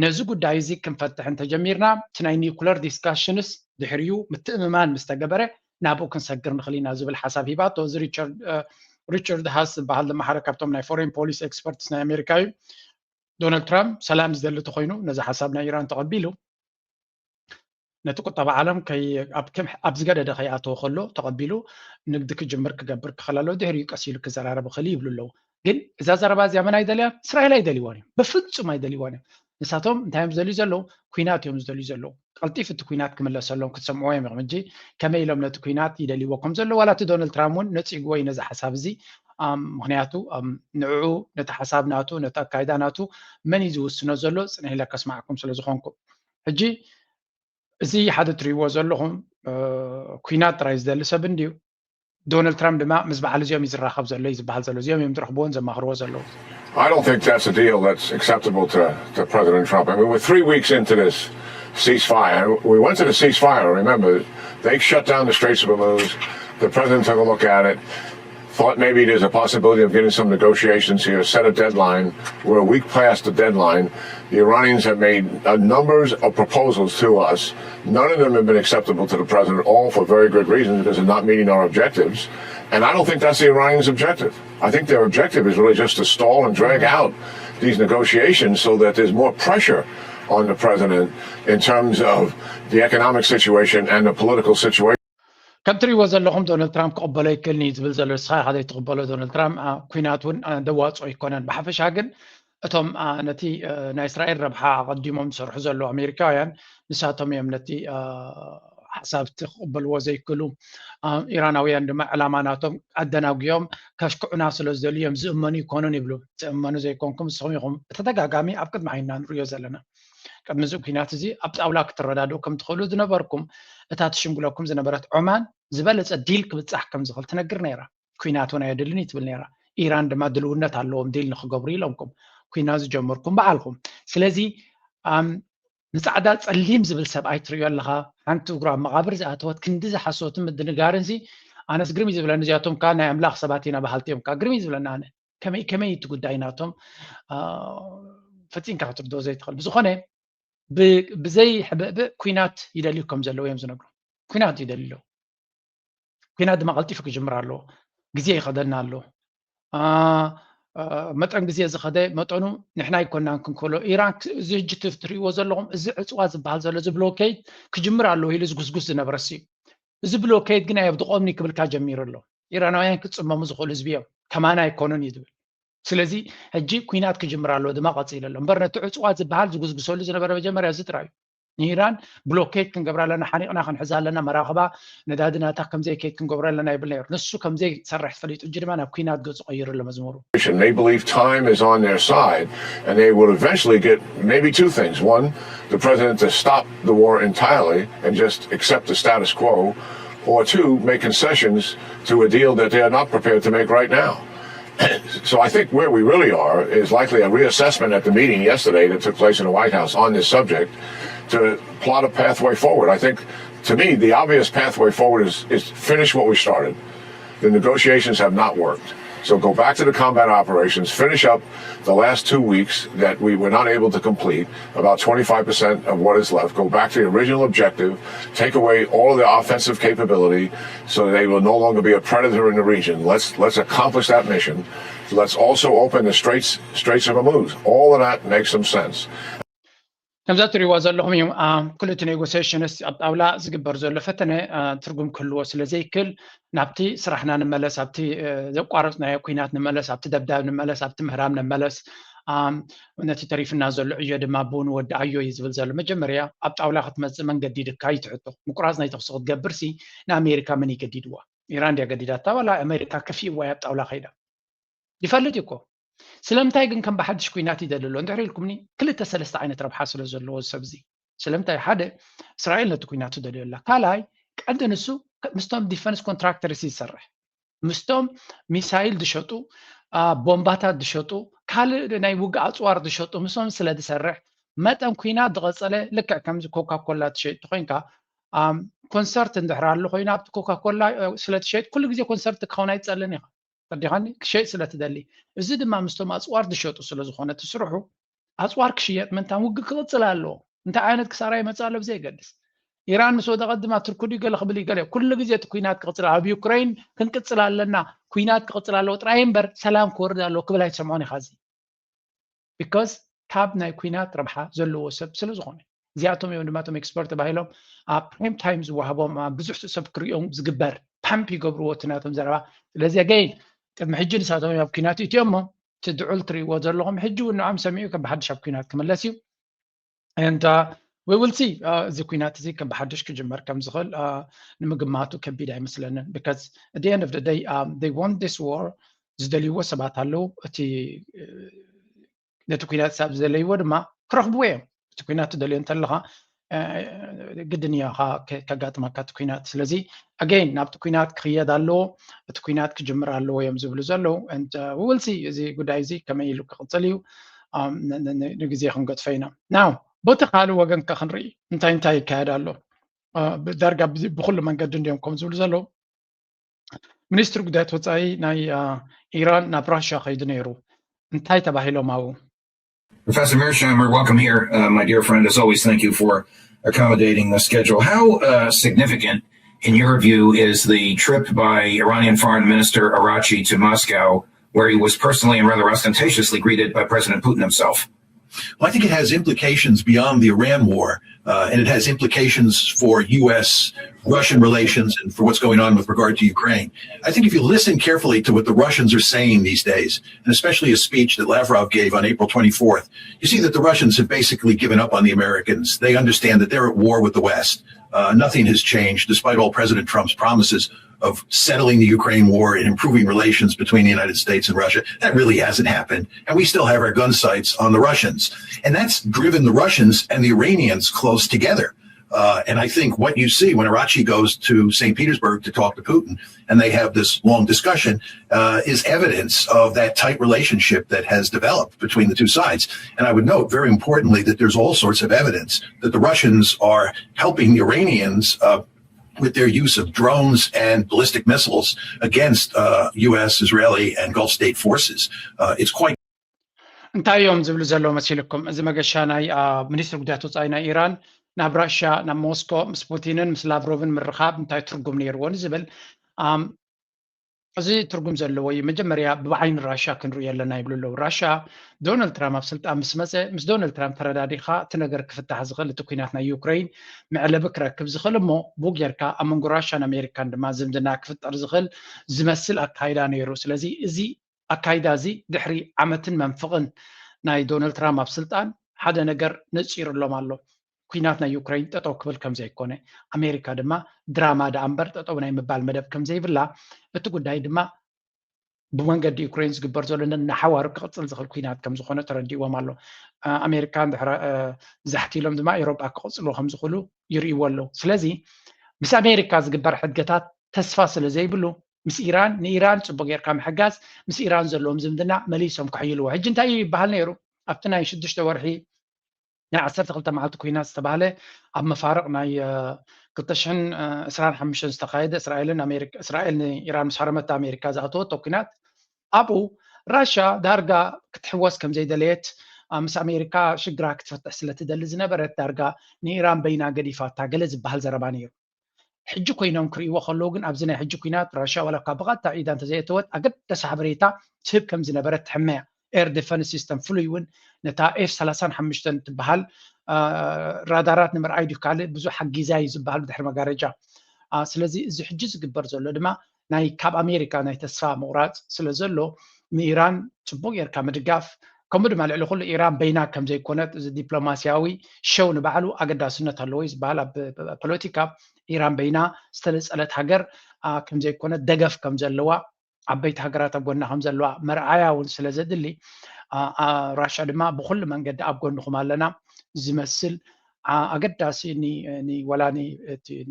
ነዚ ጉዳይ እዚ ክንፈትሕ እንተጀሚርና እቲ ናይ nuclear discussions ድሕሪኡ ምትእምማን ምስ ተገበረ ናብኡ ክንሰግር ንኽእል ኢና ዝብል ሓሳብ ሂባቶ። እዚ ሪቻርድ ሃስ ዝበሃል ድማ ሓደ ካብቶም ናይ foreign policy experts ናይ ኣሜሪካ እዩ። ዶናልድ ትራምፕ ሰላም ዝደሊ ተኮይኑ ነዚ ሓሳብ ናይ ኢራን ተቐቢሉ ነቲ ቁጠባ ዓለም ኣብ ዝገደደ ከይኣተወ ከሎ ተቐቢሉ ንግዲ ክጅምር ክገብር ክኽእል ኣለዎ። ድሕሪኡ ቀስ ኢሉ ክዘራረብ ይኽእል ይብሉ ኣለዉ። ግን እዛ ዘረባ እዚኣ መን ኣይደልያን? እስራኤል ኣይደልይዋን እዮም። በፍጹም ኣይደልይዋን እዮም። ንሳቶም እንታይ እዮም ዝደልዩ ዘለዉ? ኩናት እዮም ዝደልዩ ዘለዉ። ቀልጢፍ እቲ ኩናት ክምለሰሎም ክትሰምዕዎ እዮም ኢኹም። ሕጂ ከመይ ኢሎም ነቲ ኩናት ይደልይዎ ከም ዘለዉ ዋላ እቲ ዶናልድ ትራምፕ እውን ነጺግዎ እዩ ነዚ ሓሳብ እዚ። ምክንያቱ ንዕኡ ነቲ ሓሳብ ናቱ ነቲ ኣካይዳ ናቱ መን እዩ ዝውስኖ ዘሎ ጽንሕ ኢለ ከስማዕኩም ስለ ዝኾንኩ ሕጂ እዚ ሓደ ትሪእዎ ዘለኹም ኩናት ጥራይ ዝደሊ ሰብ እንድዩ። ዶናልድ ትራምፕ ድማ ምስ በዓል እዚኦም እዩ ዝራኸብ ዘሎ እዩ ዝበሃል ዘሎ። እዚኦም እዮም ዝረኽብዎን ዘማኽርዎ ዘለዉ። I don't think that's a deal that's acceptable to, to President Trump. I mean, we're three weeks into this ceasefire. We went to the ceasefire, remember, they shut down the Straits of Hormuz. The president took a look at it, thought maybe there's a possibility of getting some negotiations here, set a deadline. We're a week past the deadline. The Iranians have made uh, numbers of proposals to us. None of them have been acceptable to the president, all for very good reasons because they're not meeting our objectives. And I don't think that's the Iranians' objective. I think their objective is really just to stall and drag out these negotiations so that there's more pressure on the president in terms of the economic situation and the political situation. ከም ትሪእዎ ዘለኹም ዶናልድ ትራምፕ ክቕበሎ ይክእልኒ እዩ ዝብል ዘሎ። ንስኻ ኢኻ ዘይትቕበሎ። ዶናልድ ትራምፕ ኩናት እውን ደዋፅኦ ኣይኮነን። ብሓፈሻ ግን እቶም ነቲ ናይ እስራኤል ረብሓ ኣቐዲሞም ዝሰርሑ ዘለዉ ኣሜሪካውያን ንሳቶም እዮም ነቲ ሓሳብ እቲ ክቕበልዎ ዘይክእሉ። ኢራናውያን ድማ ዕላማ ናቶም ኣደናጒዮም ከሽክዑና ስለ ዝደልዩ እዮም ዝእመኑ ይኮኑን ይብሉ። ትእመኑ ዘይኮንኩም ንስኹም ኢኹም። ብተደጋጋሚ ኣብ ቅድሚ ዓይንና ንርእዮ ዘለና። ቅድሚ እዚ ኩናት እዚ ኣብ ጣውላ ክትረዳድኡ ከም ትኽእሉ ዝነበርኩም እታ ትሽምግለኩም ዝነበረት ዖማን ዝበለፀ ዲል ክብፃሕ ከም ዝኽእል ትነግር ነይራ። ኩናት እውን ኣየድልን እዩ ትብል ነይራ። ኢራን ድማ ድልውነት ኣለዎም ዲል ንክገብሩ ኢሎምኩም ኩናት ዝጀመርኩም በዓልኩም። ስለዚ ንፃዕዳ ፀሊም ዝብል ሰብኣይ ትርእዮ ኣለኻ። ሓንቲ እግሩ ኣብ መቓብር ዝኣተወት ክንዲ ዝሓሶትን ምድንጋርን ሲ ኣነስ ግርም እዩ ዝብለኒ። እዚኣቶም ከዓ ናይ ኣምላኽ ሰባት ኢና በሃልቲ እዮም ከዓ ግርም እዩ ዝብለኒ ኣነ። ከመይ ከመይ እቲ ጉዳይ ናቶም ፈፂምካ ክትርድኦ ዘይትኽእል። ብዝኾነ ብዘይ ሕብእብእ ኩናት ይደልዩ ከም ዘለዉ እዮም ዝነግሩ። ኩናት ይደልዩ ኣለዉ። ኩናት ድማ ቀልጢፉ ክጅምር ኣለዎ። ግዜ ይኸደና ኣሎ። መጠን ግዜ ዝኸደ መጠኑ ንሕና ኣይኮናን ክንክእሎ። ኢራን እዚ ሕጂ ትሪእዎ ዘለኹም እዚ ዕፅዋ ዝበሃል ዘሎ እዚ ብሎኬድ ክጅምር ኣለዎ ኢሉ ዝጉስጉስ ዝነበረ ሲ እዚ ብሎኬድ ግን ኣየብድቖምኒ ክብልካ ጀሚሩ ኣሎ። ኢራናውያን ክፅመሙ ዝኽእሉ ህዝቢ እዮም። ከማና ኣይኮኑን እዩ ዝብል። ስለዚ ሕጂ ኩናት ክጅምር ኣለዎ ድማ ቀፂሉ ኣሎ። እምበር ነቲ ዕፅዋ ዝበሃል ዝጉስጉሰሉ ዝነበረ መጀመርያ እዚ ጥራይ እዩ። ንኢራን ብሎኬድ ክንገብራ ኣለና፣ ሓኒቕና ክንሕዛ ኣለና፣ መራኽባ ነዳዲ ናታ ከምዘይከይድ ክንገብሮ ኣለና ይብል ነይሩ። ንሱ ከምዘይሰርሕ ፈሊጡ እጂ ድማ ናብ ኩናት ገጹ ቀይሩ ኣሎ መዝሙሩ። They believe time is on their side, and they will eventually get maybe two things. One, the president to stop the war entirely and just accept the status quo, or two, make concessions to a deal that they are not prepared to make right now. So I think where we really are is likely a reassessment at the meeting yesterday that took place in the White House on this subject to plot a pathway forward. I think, to me, the obvious pathway forward is, is finish what we started. The negotiations have not worked. So go back to the combat operations, finish up the last two weeks that we were not able to complete, about twenty-five percent of what is left. Go back to the original objective, take away all of the offensive capability so that they will no longer be a predator in the region. Let's, let's accomplish that mission. Let's also open the straits, Straits of Hormuz. All of that makes some sense. ከምዛ ትሪእዋ ዘለኹም እዩ። ክልቲ ኔጎሲሽንስ ኣብ ጣውላ ዝግበር ዘሎ ፈተነ ትርጉም ክህልዎ ስለ ዘይክል ናብቲ ስራሕና ንመለስ፣ ኣብቲ ዘቋረፅናዮ ኩናት ንመለስ፣ ኣብቲ ደብዳብ ንመለስ፣ ኣብቲ ምህራም ንመለስ። ነቲ ተሪፍና ዘሎ ዕዮ ድማ ብኡ ንወድኣዮ እዩ ዝብል ዘሎ። መጀመርያ ኣብ ጣውላ ክትመፅእ መን ገዲድካ እዩ ትሕቶ። ምቁራፅ ናይ ተኽሲ ክትገብር ሲ ንኣሜሪካ መን ይገዲድዋ? ኢራን ድያ ገዲዳታ ዋላ ኣሜሪካ ከፊእዋ እያ ኣብ ጣውላ ከይዳ? ይፈልጥ እዩ እኮ። ስለምንታይ ግን ከም ብሓድሽ ኩናት ይደሊ ኣሎ እንድሕር ኢልኩምኒ፣ ክልተ ሰለስተ ዓይነት ረብሓ ስለ ዘለዎ ሰብዚ። ስለምንታይ? ሓደ፣ እስራኤል ነቲ ኩናት ትደልዮ ኣላ። ካልኣይ፣ ቀንዲ ንሱ ምስቶም ዲፈንስ ኮንትራክተርስ ይሰርሕ፣ ምስቶም ሚሳይል ዝሸጡ፣ ቦምባታት ዝሸጡ፣ ካልእ ናይ ውግእ ኣፅዋር ዝሸጡ ምስኦም ስለ ዝሰርሕ፣ መጠን ኩናት ዝቐፀለ ልክዕ ከምዚ ኮካኮላ ትሸይጥ ኮይንካ፣ ኮንሰርት እንድሕር ኣሎ ኮይኑ ኣብቲ ኮካኮላ ስለ ትሸይጥ ኩሉ ግዜ ኮንሰርት ክኸውን ኣይትፀልን ኢኻ። ተረዲኻኒ? ክሸይጥ ስለ ትደሊ። እዚ ድማ ምስቶም ኣፅዋር ዝሸጡ ስለ ዝኾነ እቲ ስርሑ ኣፅዋር ክሽየጥ ምእንታን ውግእ ክቕፅል ኣለዎ። እንታይ ዓይነት ክሳራ ይመፅእ ኣሎ ብዘየገድስ። ኢራን ምስ ወደቐት ድማ ትርኩ ድዩ ገለ ክብል እዩ ገለ። ኩሉ ግዜ እቲ ኩናት ክቕፅል፣ ኣብ ዩክረይን ክንቅፅል ኣለና፣ ኩናት ክቕፅል ኣለዎ ጥራይ እምበር ሰላም ክወርድ ኣለዎ ክብል ኣይትሰምዖን ኢኻ። እዚ ቢኮዝ ካብ ናይ ኩናት ረብሓ ዘለዎ ሰብ ስለ ዝኾነ። እዚኣቶም እዮም ድማ እቶም ኤክስፐርት ተባሂሎም ኣብ ፕራይም ታይም ዝወሃቦም፣ ኣብ ብዙሕ ሰብ ክሪኦም ዝግበር ፓምፕ ይገብርዎ እቲ ናቶም ዘረባ። ስለዚ ኣገይን ቅድሚ ሕጂ ንሳቶም እዮም ኣብ ኩናት እትዮም እሞ እቲ ድዑል ትሪእዎ ዘለኹም ሕጂ እውን ንዖም ሰሚዑ ከም ብሓድሽ ኣብ ኩናት ክምለስ እዩ። And we will see እዚ ኩናት እዚ ከም ብሓድሽ ክጅመር ከም ዝኽእል ንምግማቱ ከቢድ ኣይመስለንን። Because at the end of the day they want this war። ዝደልይዎ ሰባት ኣለዉ። እቲ ነቲ ኩናት ሳብ ዝደለይዎ ድማ ክረኽብዎ እዮም። እቲ ኩናት ትደልዮ እንተለኻ ግድን እያ ከጋጥመካ እቲ ኩናት። ስለዚ ኣገይን ናብቲ ኩናት ክኽየድ ኣለዎ፣ እቲ ኩናት ክጅምር ኣለዎ እዮም ዝብሉ ዘለዉ። ውልሲ እዚ ጉዳይ እዚ ከመይ ኢሉ ክቕፅል እዩ ንግዜ ክንገጥፎ ኢና። ናው ቦቲ ካልእ ወገን ከ ክንርኢ እንታይ እንታይ ይካየድ ኣሎ? ዳርጋ ብኩሉ መንገዲ እንዲዮም ከም ዝብሉ ዘለዉ። ሚኒስትሪ ጉዳያት ወፃኢ ናይ ኢራን ናብ ራሽያ ከይዱ ነይሩ። እንታይ ተባሂሎም ኣብኡ? Professor Mearsheimer, welcome here, uh, my dear friend. As always, thank you for accommodating the schedule. How uh, significant, in your view, is the trip by Iranian Foreign Minister Araghchi to Moscow, where he was personally and rather ostentatiously greeted by President Putin himself? Well, I think it has implications beyond the Iran war, uh, and it has implications for U S Russian relations and for what's going on with regard to Ukraine. I think if you listen carefully to what the Russians are saying these days, and especially a speech that Lavrov gave on April twenty-fourth, you see that the Russians have basically given up on the Americans. They understand that they're at war with the West. Uh, nothing has changed, despite all President Trump's promises of settling the Ukraine war and improving relations between the United States and Russia. That really hasn't happened. And we still have our gun sights on the Russians. And that's driven the Russians and the Iranians close together. Uh, and I think what you see when Araghchi goes to Saint Petersburg to talk to Putin, and they have this long discussion, uh, is evidence of that tight relationship that has developed between the two sides. And I would note, very importantly, that there's all sorts of evidence that the Russians are helping the Iranians uh, with their use of drones and ballistic missiles against uh, U S, Israeli, and Gulf state forces. Uh, it's quite እንታይ እዮም ዝብሉ ዘለዉ መሲልኩም? እዚ መገሻ ናይ ሚኒስትሪ ጉዳያት ወፃኢ ናይ ኢራን ናብ ራሽያ ናብ ሞስኮ ምስ ፑቲንን ምስ ላቭሮቭን ምርኻብ እንታይ ትርጉም ነይርዎ ንዝብል እዚ ትርጉም ዘለዎ እዩ። መጀመርያ ብዓይኒ ራሽያ ክንሪኦ ኣለና ይብሉ ኣለዉ። ራሽያ ዶናልድ ትራምፕ ኣብ ስልጣን ምስ መፀ ምስ ዶናልድ ትራምፕ ተረዳዲኻ እቲ ነገር ክፍታሕ ዝኽእል እቲ ኩናት ናይ ዩክረይን መዕለቢ ክረክብ ዝኽእል እሞ ብኡ ጌርካ ኣብ መንጎ ራሽያን ኣሜሪካን ድማ ዝምድና ክፍጠር ዝኽእል ዝመስል ኣካይዳ ነይሩ። ስለዚ እዚ ኣካይዳ እዚ ድሕሪ ዓመትን መንፍቕን ናይ ዶናልድ ትራምፕ ኣብ ስልጣን ሓደ ነገር ነፂሩሎም ኣሎ። ኩናት ናይ ዩክሬን ጠጠው ክብል ከም ዘይኮነ፣ ኣሜሪካ ድማ ድራማ ደኣ እምበር ጠጠው ናይ ምባል መደብ ከም ዘይብላ፣ እቲ ጉዳይ ድማ ብመንገዲ ዩክሬን ዝግበር ዘሎ ንሓዋሩ ክቕፅል ዝኽእል ኩናት ከም ዝኾነ ተረዲእዎም ኣሎ። ኣሜሪካ እንድሕር ዛሕቲሎም ድማ ኤውሮጳ ክቕፅሉ ከም ዝኽእሉ ይርእይዎ ኣለዉ። ስለዚ ምስ ኣሜሪካ ዝግበር ሕድገታት ተስፋ ስለ ዘይብሉ፣ ምስ ኢራን፣ ንኢራን ፅቡቅ ጌርካ ምሕጋዝ፣ ምስ ኢራን ዘለዎም ዝምድና መሊሶም ከሕይልዎ። ሕጂ እንታይ እዩ ይበሃል ነይሩ ኣብቲ ናይ ሽዱሽተ ወርሒ ናይ ዓሰርተ ክልተ መዓልቲ ኩናት ዝተባህለ ኣብ መፋርቕ ናይ ክልተ ሽሕን ዕስራን ሓሙሽተን ዝተኻየደ እስራኤልን ኣሜሪካ፣ እስራኤል ንኢራን ምስ ሃረመታ ኣሜሪካ ዝኣተወቶ ኩናት፣ ኣብኡ ራሻ ዳርጋ ክትሕወስ ከም ዘይደለየት፣ ምስ ኣሜሪካ ሽግራ ክትፈትሕ ስለ ትደሊ ዝነበረት ዳርጋ ንኢራን በይና ገዲፋታ ገለ ዝበሃል ዘረባ ነይሩ። ሕጂ ኮይኖም ክርእይዎ ከለዉ ግን ኣብዚ ናይ ሕጂ ኩናት ራሻ ዋላ እኳ ብቐጥታ ኢዳ እንተዘየእተወት ኣገዳሲ ሓበሬታ ትህብ ከም ዝነበረት ትሕመያ። ኤር ዲፈንስ ሲስተም ፍሉይ እውን ነታ ኤፍ ሰላሳን ሓሙሽተን ትበሃል ራዳራት ንምርኣይ ድዩ ካልእ ብዙሕ ሓጊዛ እዩ ዝበሃል ብድሕሪ መጋረጃ። ስለዚ እዚ ሕጂ ዝግበር ዘሎ ድማ ናይ ካብ ኣሜሪካ ናይ ተስፋ ምቑራፅ ስለ ዘሎ ንኢራን ፅቡቅ ጌርካ ምድጋፍ፣ ከምኡ ድማ ልዕሊ ኩሉ ኢራን በይና ከም ዘይኮነት እዚ ዲፕሎማስያዊ ሸው ንባዕሉ ኣገዳስነት ኣለዎ እዩ ዝበሃል ኣብ ፖለቲካ። ኢራን በይና ዝተነፀለት ሃገር ከም ዘይኮነት ደገፍ ከም ዘለዋ ዓበይቲ ሃገራት ኣብ ጎና ከም ዘለዋ መርኣያ እውን ስለ ዘድሊ ራሻ ድማ ብኩሉ መንገዲ ኣብ ጎንኹም ኣለና ዝመስል ኣገዳሲ ወላ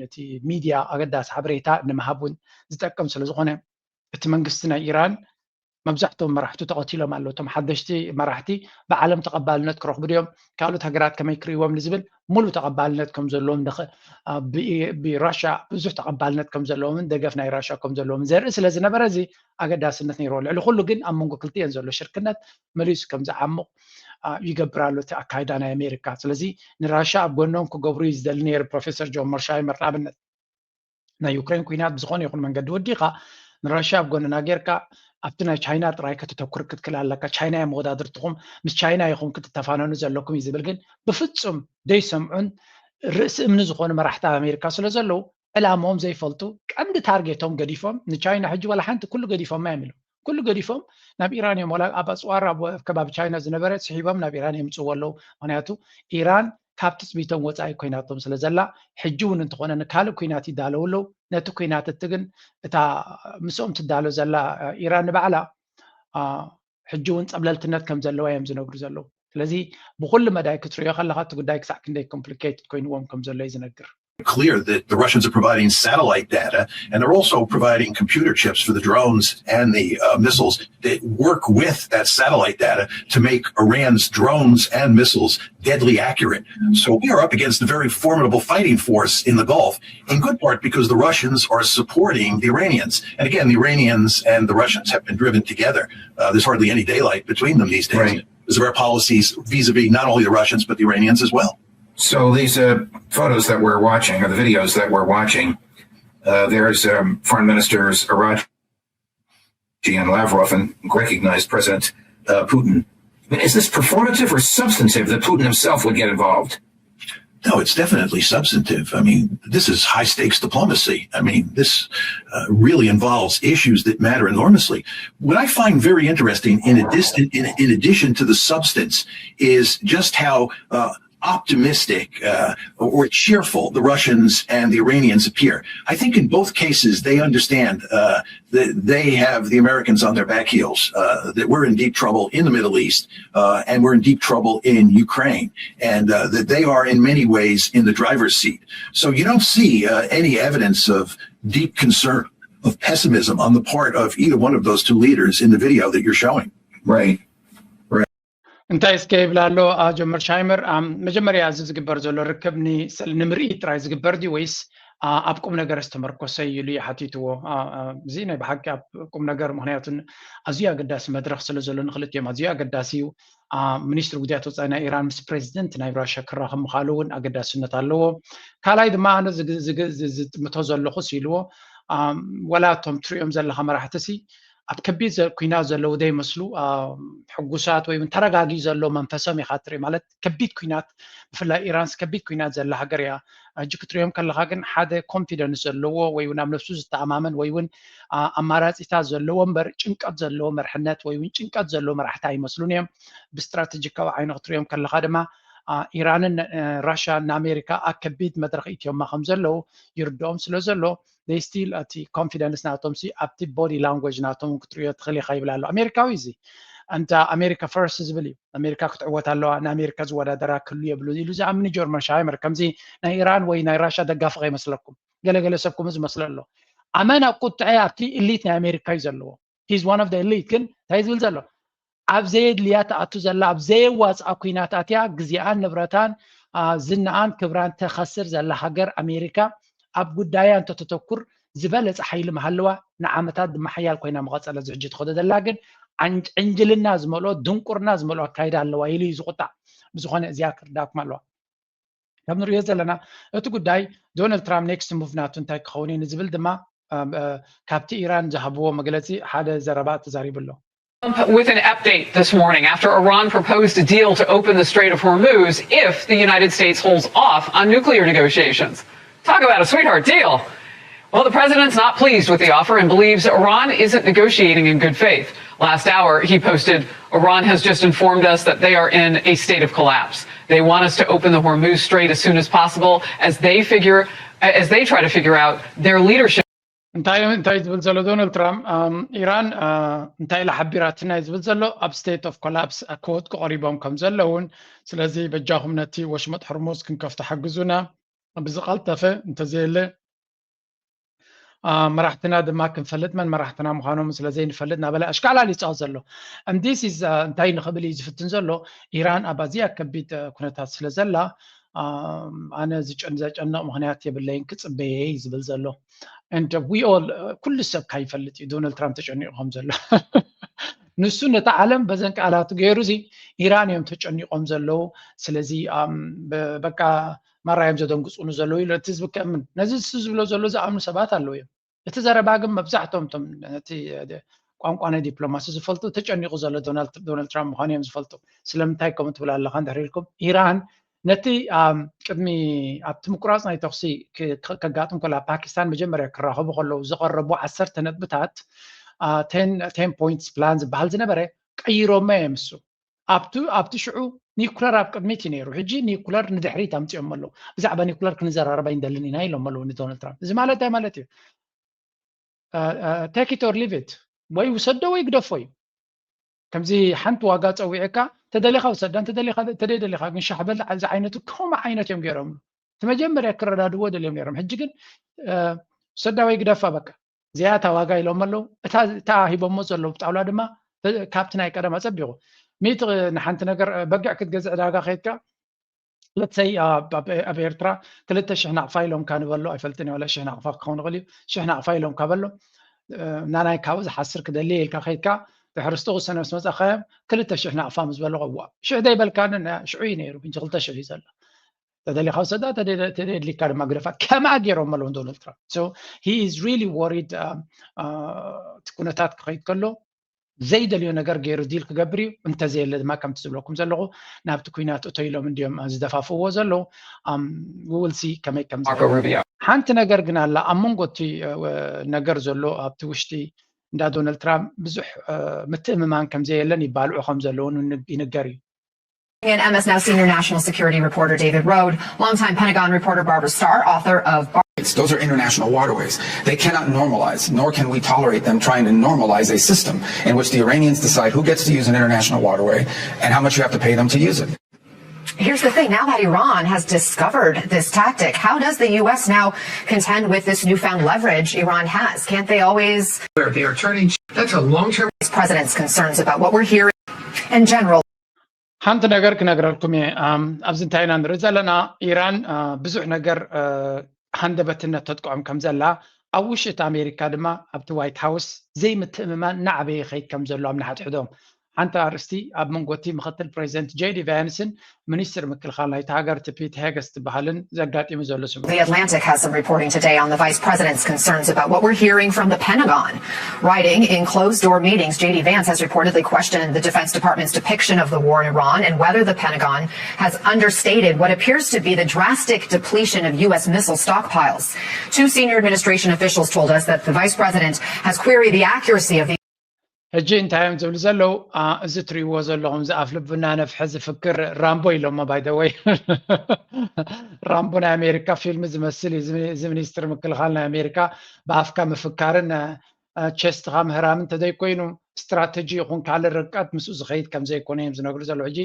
ነቲ ሚድያ ኣገዳሲ ሓበሬታ ንምሃብ እውን ዝጠቅም ስለ ዝኾነ እቲ መንግስቲ ናይ ኢራን መብዛሕትኦም መራሕቱ ተቐቲሎም ኣለዉ። እቶም ሓደሽቲ መራሕቲ ብዓለም ተቐባልነት ክረኽቡ ድዮም ካልኦት ሃገራት ከመይ ክርእይዎም ንዝብል ሙሉ ተቐባልነት ከም ዘለዎም ብራሻ ብዙሕ ተቐባልነት ከም ዘለዎምን ደገፍ ናይ ራሻ ከም ዘለዎም ዘርኢ ስለ ዝነበረ እዚ ኣገዳስነት ነይርዎ። ልዕሊ ኩሉ ግን ኣብ መንጎ ክልቲኤን ዘሎ ሽርክነት መሊሱ ከም ዝዓሙቕ ይገብር ኣሎ እቲ ኣካይዳ ናይ ኣሜሪካ። ስለዚ ንራሻ ኣብ ጎኖም ክገብሩ እዩ ዝደሊ ነይሩ ፕሮፌሰር ጆን መርሻይመር ንኣብነት። ናይ ዩክሬን ኩናት ብዝኾነ ይኹን መንገዲ ወዲኻ ንራሽያ ኣብ ጎንና ጌርካ ኣብቲ ናይ ቻይና ጥራይ ከተተኩር ክትክእል ኣለካ። ቻይና እዮም መወዳድርትኹም፣ ምስ ቻይና ኢኹም ክትተፋነኑ ዘለኩም እዩ ዝብል ግን ብፍጹም ደይሰምዑን ርእሲ እምኒ ዝኾኑ መራሕቲ ኣብ ኣሜሪካ ስለ ዘለዉ ዕላምኦም ዘይፈልጡ ቀንዲ ታርጌቶም ገዲፎም ንቻይና ሕጂ ዋላ ሓንቲ ኩሉ ገዲፎማ እዮም ኢሉ ኩሉ ገዲፎም ናብ ኢራን እዮም ዋላ ኣብ ኣፅዋር ኣብ ከባቢ ቻይና ዝነበረ ስሒቦም ናብ ኢራን የምፅዎ ኣለዉ። ምክንያቱ ኢራን ካብ ትፅቢቶም ወፃኢ ኮይናቶም ስለ ዘላ ሕጂ እውን እንተኾነ ንካልእ ኩናት ይዳለው ኣለዉ። ነቲ ኩናት እቲ ግን እታ ምስኦም ትዳሎ ዘላ ኢራን ንባዕላ ሕጂ እውን ፀብለልትነት ከም ዘለዋ እዮም ዝነግሩ ዘለዉ። ስለዚ ብኩሉ መዳይ ክትሪኦ ከለካ እቲ ጉዳይ ክሳዕ ክንደይ ኮምፕሊኬትድ ኮይንዎም ከም ዘሎ እዩ ዝነግር። clear that the Russians are providing satellite data and they're also providing computer chips for the drones and the uh, missiles that work with that satellite data to make Iran's drones and missiles deadly accurate. So we are up against a very formidable fighting force in the Gulf, in good part because the Russians are supporting the Iranians. And again, the Iranians and the Russians have been driven together. Uh, there's hardly any daylight between them these days. Right. Because of our policies vis-a-vis not only the Russians, but the Iranians as well. So these uh, photos that we're watching, or the videos that we're watching, uh, there's um, Foreign Ministers Araghchi and Lavrov, and recognized President uh, Putin. I mean, is this performative or substantive that Putin himself would get involved? No, it's definitely substantive. I mean, this is high stakes diplomacy. I mean, this uh, really involves issues that matter enormously. What I find very interesting, in addition, in, in addition to the substance, is just how uh, optimistic uh, or cheerful the Russians and the Iranians appear. I think in both cases, they understand uh, that they have the Americans on their back heels, uh, that we're in deep trouble in the Middle East, uh, and we're in deep trouble in Ukraine, and uh, that they are in many ways in the driver's seat. So you don't see uh, any evidence of deep concern, of pessimism on the part of either one of those two leaders in the video that you're showing. Right. እንታይ እስከ ይብል ኣሎ ጆመር ሻይመር? መጀመርያ እዚ ዝግበር ዘሎ ርክብ ንምርኢት ጥራይ ዝግበር ድዩ ወይስ ኣብ ቁም ነገር ዝተመርኮሰ እዩ ኢሉ ሓቲትዎ። እዚ ናይ ብሓቂ ኣብ ቁም ነገር፣ ምክንያቱ ኣዝዩ ኣገዳሲ መድረክ ስለ ዘሎ ንክልቲኦም ኣዝዩ ኣገዳሲ እዩ። ሚኒስትሪ ጉዳያት ወፃኢ ናይ ኢራን ምስ ፕሬዚደንት ናይ ራሽያ ክራኸብ ምኻሉ እውን ኣገዳስነት ኣለዎ። ካልኣይ ድማ ኣነ ዝጥምቶ ዘለኹ ኢልዎ፣ ወላ እቶም ትሪኦም ዘለካ መራሕቲ ሲ ኣብ ከቢድ ኩናት ዘለዉ ዘይመስሉ ሕጉሳት ወይ እውን ተረጋጊ ዘሎ መንፈሶም ኢካ ትርኢ። ማለት ከቢድ ኩናት ብፍላይ ኢራንስ ከቢድ ኩናት ዘላ ሃገር እያ። ሕጂ ክትሪኦም ከለካ ግን ሓደ ኮንፊደንስ ዘለዎ ወይ እውን ኣብ ነብሱ ዝተኣማመን ወይ እውን ኣማራፂታት ዘለዎ እምበር ጭንቀት ዘለዎ መርሕነት ወይ እውን ጭንቀት ዘለዎ መራሕቲ ኣይመስሉን እዮም። ብስትራቴጂካዊ ዓይኒ ክትሪኦም ከለካ ድማ ኢራንን ራሽያን ንኣሜሪካ ኣብ ከቢድ መድረክ ኢትዮማ ከም ዘለዉ ይርድኦም ስለ ዘሎ ስቲል እቲ ኮንፊደንስ ናቶም ኣብቲ ቦዲ ላንጉጅ ናቶም ክትሪዮ ትኽእል ኢኻ ይብል ኣሎ ኣሜሪካዊ። እዚ እንተ ኣሜሪካ ፈርስት ዝብል እዩ። ኣሜሪካ ክትዕወት ኣለዋ፣ ንኣሜሪካ ዝወዳደራ ክህሉ የብሉን ኢሉ ዝኣምን ጆርጅ ኦፐንሃይመር። ከምዚ ናይ ኢራን ወይ ናይ ራሽያ ደጋፊ ከይመስለኩም፣ ገለገለ ሰብ ከምኡ ዝመስሎ ኣሎ። ኣመና ቁጥዐ ኣብቲ ኢሊት ናይ ኣሜሪካ እዩ ዘለዎ። ሂዝ ዋን ኦፍ ኢሊት። ግን እንታይ ዝብል ዘሎ ኣብ ዘየድልያ ትኣቱ ዘላ ኣብ ዘየዋፅኣ ኩናት ኣትያ ግዜኣን ንብረታን ዝናኣን ክብራን ተኸስር ዘላ ሃገር ኣሜሪካ ኣብ ጉዳያ እንተተተኩር ዝበለፀ ሓይሊ ምሃለዋ ንዓመታት ድማ ሓያል ኮይና መቐፀለት ዝሕጂ ትኸዶ ዘላ ግን ዕንጅልና ዝመልኦ ድንቁርና ዝመልኦ ኣካይዳ ኣለዋ ኢሉ እዩ ዝቁጣዕ። ብዝኾነ እዚኣ ክርዳኩም ኣለዋ። ከም ንሪኦ ዘለና እቲ ጉዳይ ዶናልድ ትራምፕ ኔክስት ሙቭ ናቱ እንታይ ክኸውን እዩ ንዝብል ድማ ካብቲ ኢራን ዝሃብዎ መግለፂ ሓደ ዘረባ ተዛሪቡ ኣሎ። With an update this morning after Iran proposed a deal to open the Strait of Hormuz if the United States holds off on nuclear negotiations. Talk about a sweetheart deal. Well, the president's not pleased with the offer and believes Iran isn't negotiating in good faith. Last hour, he posted, Iran has just informed us that they are in a state of collapse. They want us to open the Hormuz Strait as soon as possible as they figure, as they try to figure out their leadership. እንታይ እንታይ ዝብል ዘሎ ዶናልድ ትራምፕ ኢራን እንታይ ኢላ ሓቢራትና እዩ ዝብል ዘሎ ኣብ ስቴት ኦፍ ኮላፕስ ክወድቁ ቀሪቦም ከም ዘለውን ስለዚ በጃኹም ነቲ ወሽመጥ ሕርሙዝ ክንከፍቶ ሓግዙና ብዝቐልጠፈ እንተዘየለ መራሕትና ድማ ክንፈልጥ መን መራሕትና ምዃኖም ስለ ዘይንፈልጥ እናበለ ኣሽካዕላል ይፃወት ዘሎ። And this is እንታይ ንኽብል እዩ ዝፍትን ዘሎ ኢራን ኣብ ኣዝያ ከቢድ ኩነታት ስለ ዘላ ኣነ ዘጨንቕ ምኽንያት የብለይን ክፅበየ እዩ ዝብል ዘሎ። And we all ኩሉ ሰብ ካይፈልጥ እዩ ዶናልድ ትራምፕ ተጨኒቑ ከም ዘሎ ንሱ ነቲ ዓለም በዘን ቃላቱ ገይሩ እዚ ኢራን እዮም ተጨኒቖም ዘለዉ። ስለዚ በቃ ማራ እዮም ዘደንግፁኑ ዘለዉ ኢሉ እቲ ህዝቢ ከእምን ነዚ ንሱ ዝብሎ ዘሎ ዝኣምኑ ሰባት ኣለዉ እዮም። እቲ ዘረባ ግን መብዛሕቶም እቶም ነቲ ቋንቋ ናይ ዲፕሎማሲ ዝፈልጡ ተጨኒቑ ዘሎ ዶናልድ ትራምፕ ምዃኑ እዮም ዝፈልጡ። ስለምንታይ ከምኡ ትብል ኣለኻ እንድሕር ኢልኩም ኢራን ነቲ ቅድሚ ኣብቲ ምቁራፅ ናይ ተኹሲ ከጋጥም ከሎ ኣብ ፓኪስታን መጀመርያ ክራኸቡ ከለዉ ዝቐረቡ ዓሰርተ ነጥብታት ቴን ፖይንትስ ፕላን ዝበሃል ዝነበረ ቀይሮሞ እዮም እሱ ኣብቲ ኣብቲ ሽዑ ኒኩለር ኣብ ቅድሚት እዩ ነይሩ ሕጂ ኒኩለር ንድሕሪት ኣምፅኦም ኣለዉ ብዛዕባ ኒኩለር ክንዘራረብ ኣይንደልን ኢና ኢሎም ኣለዉ ንዶናልድ ትራምፕ እዚ ማለት እንታይ ማለት እዩ take it or leave it ወይ ውሰዶ ወይ ግደፎ እዩ ከምዚ ሓንቲ ዋጋ ፀዊዕካ ተደሊኻ ውሰዳ እንተደሊኻ ተደይ ደሊኻ ግን ሻሕበል ዝዓይነቱ ከምኡ ዓይነት እዮም ገይሮም እቲ መጀመርያ ክረዳድዎ ደልዮም ነይሮም ሕጂ ግን ውሰዳ ወይ ግደፋ በቃ እዚኣ እታ ዋጋ ኢሎም ኣለዉ እታ ሂቦሞ ዘለዉ ብጣውላ ድማ ካብቲ ናይ ቀደም ኣፀቢቑ ሚእቲ ንሓንቲ ነገር በጊዕ ክትገዝእ ዕዳጋ ከይድካ let's say ኣብ ኤርትራ ክልተ ሽሕ ናቕፋ ኢሎምካ ንበሎ ኣይፈልጥን ዋላ ሽሕ ናቕፋ ክኸውን ይኽእል እዩ ሽሕ ናቕፋ ኢሎምካ በሎ ናናይ ካብኡ ዝሓስር ክደሊ ኢልካ ከይድካ ድሕሪ ዝተወሰነ ምስ መፃኻዮም ክልተ ሽሕ ናቕፋ ምስ በሎ ዋ ሽሕ ዘይበልካኒ ሽዑ እዩ ነይሩ ሕጂ ክልተ ሽሕ እዩ ዘሎ ተደሊኻ ውሰዳ ተደሊካ ድማ ግደፋ ከምኣ ገይሮም ኣለዉ ዶናልድ ትራምፕ so he is really worried እቲ ኩነታት ክኸይድ ከሎ ዘይደልዮ ነገር ገይሩ ዲል ክገብር እዩ እንተዘየለ ድማ ከምቲ ዝብለኩም ዘለኹ ናብቲ ኩናት እቶ ኢሎም እንዲዮም ዝደፋፍዎ ዘለዉ ውውልሲ ከመይ ከም ሓንቲ ነገር ግን ኣላ ኣብ መንጎ እቲ ነገር ዘሎ ኣብቲ ውሽጢ እንዳ ዶናልድ ትራምፕ ብዙሕ ምትእምማን ከም ዘየለን ይባልዑ ከም ዘለውን ይንገር እዩ And M S N L senior national security reporter David Rohde, longtime Pentagon reporter Barbara Starr, author of. Those are international waterways. They cannot normalize, nor can we tolerate them trying to normalize a system in which the Iranians decide who gets to use an international waterway and how much you have to pay them to use it. Here's the thing now that Iran has discovered this tactic, how does the U S now contend with this newfound leverage Iran has? Can't they always. They are turning. That's a long term. President's concerns about what we're hearing in general. ሓንቲ ነገር ክነግረልኩም እየ ኣብዚ እንታይ ኢና ንርኢ ዘለና ኢራን ብዙሕ ነገር ሃንደበትነት ተጥቅዖም ከም ዘላ ኣብ ውሽጢ ኣሜሪካ ድማ ኣብቲ ዋይት ሃውስ ዘይምትእምማን እናዓበየ ይኸይድ ከም ዘሎ ኣብ ንሓድሕዶም ሓንቲ ኣርእስቲ ኣብ መንጎ እቲ ምክትል ፕሬዚደንት ጄዲ ቫንስን ሚኒስትር ምክልኻል ናይቲ ሃገር እቲ ፒት ሄገስ ዝበሃልን ዘጋጢሙ ዘሎ ስምምዕ The Atlantic has some reporting today on the vice president's concerns about what we're hearing from the Pentagon. Writing in closed door meetings, J D Vance has reportedly questioned the Defense Department's depiction of the war in Iran and whether the Pentagon has understated what appears to be the drastic depletion of U S missile stockpiles. Two senior administration officials told us that the vice president has queried the accuracy of the ሕጂ እንታይ እዮም ዝብሉ ዘለዉ? እዚ ትሪእዎ ዘለኹም፣ እዚ ኣፍ ልብና ነፍሐ ዝፍክር ራምቦ ኢሎሞ። ባይ ዘ ወይ፣ ራምቦ ናይ ኣሜሪካ ፊልም ዝመስል እዩ። እዚ ሚኒስትር ምክልኻል ናይ ኣሜሪካ ብኣፍካ ምፍካርን ቸስትኻ ምህራም እንተዘይኮይኑ፣ ስትራተጂ ይኹን ካልእ ርቀት ምስኡ ዝኸይድ ከም ዘይኮነ እዮም ዝነግሩ ዘለዉ። ሕጂ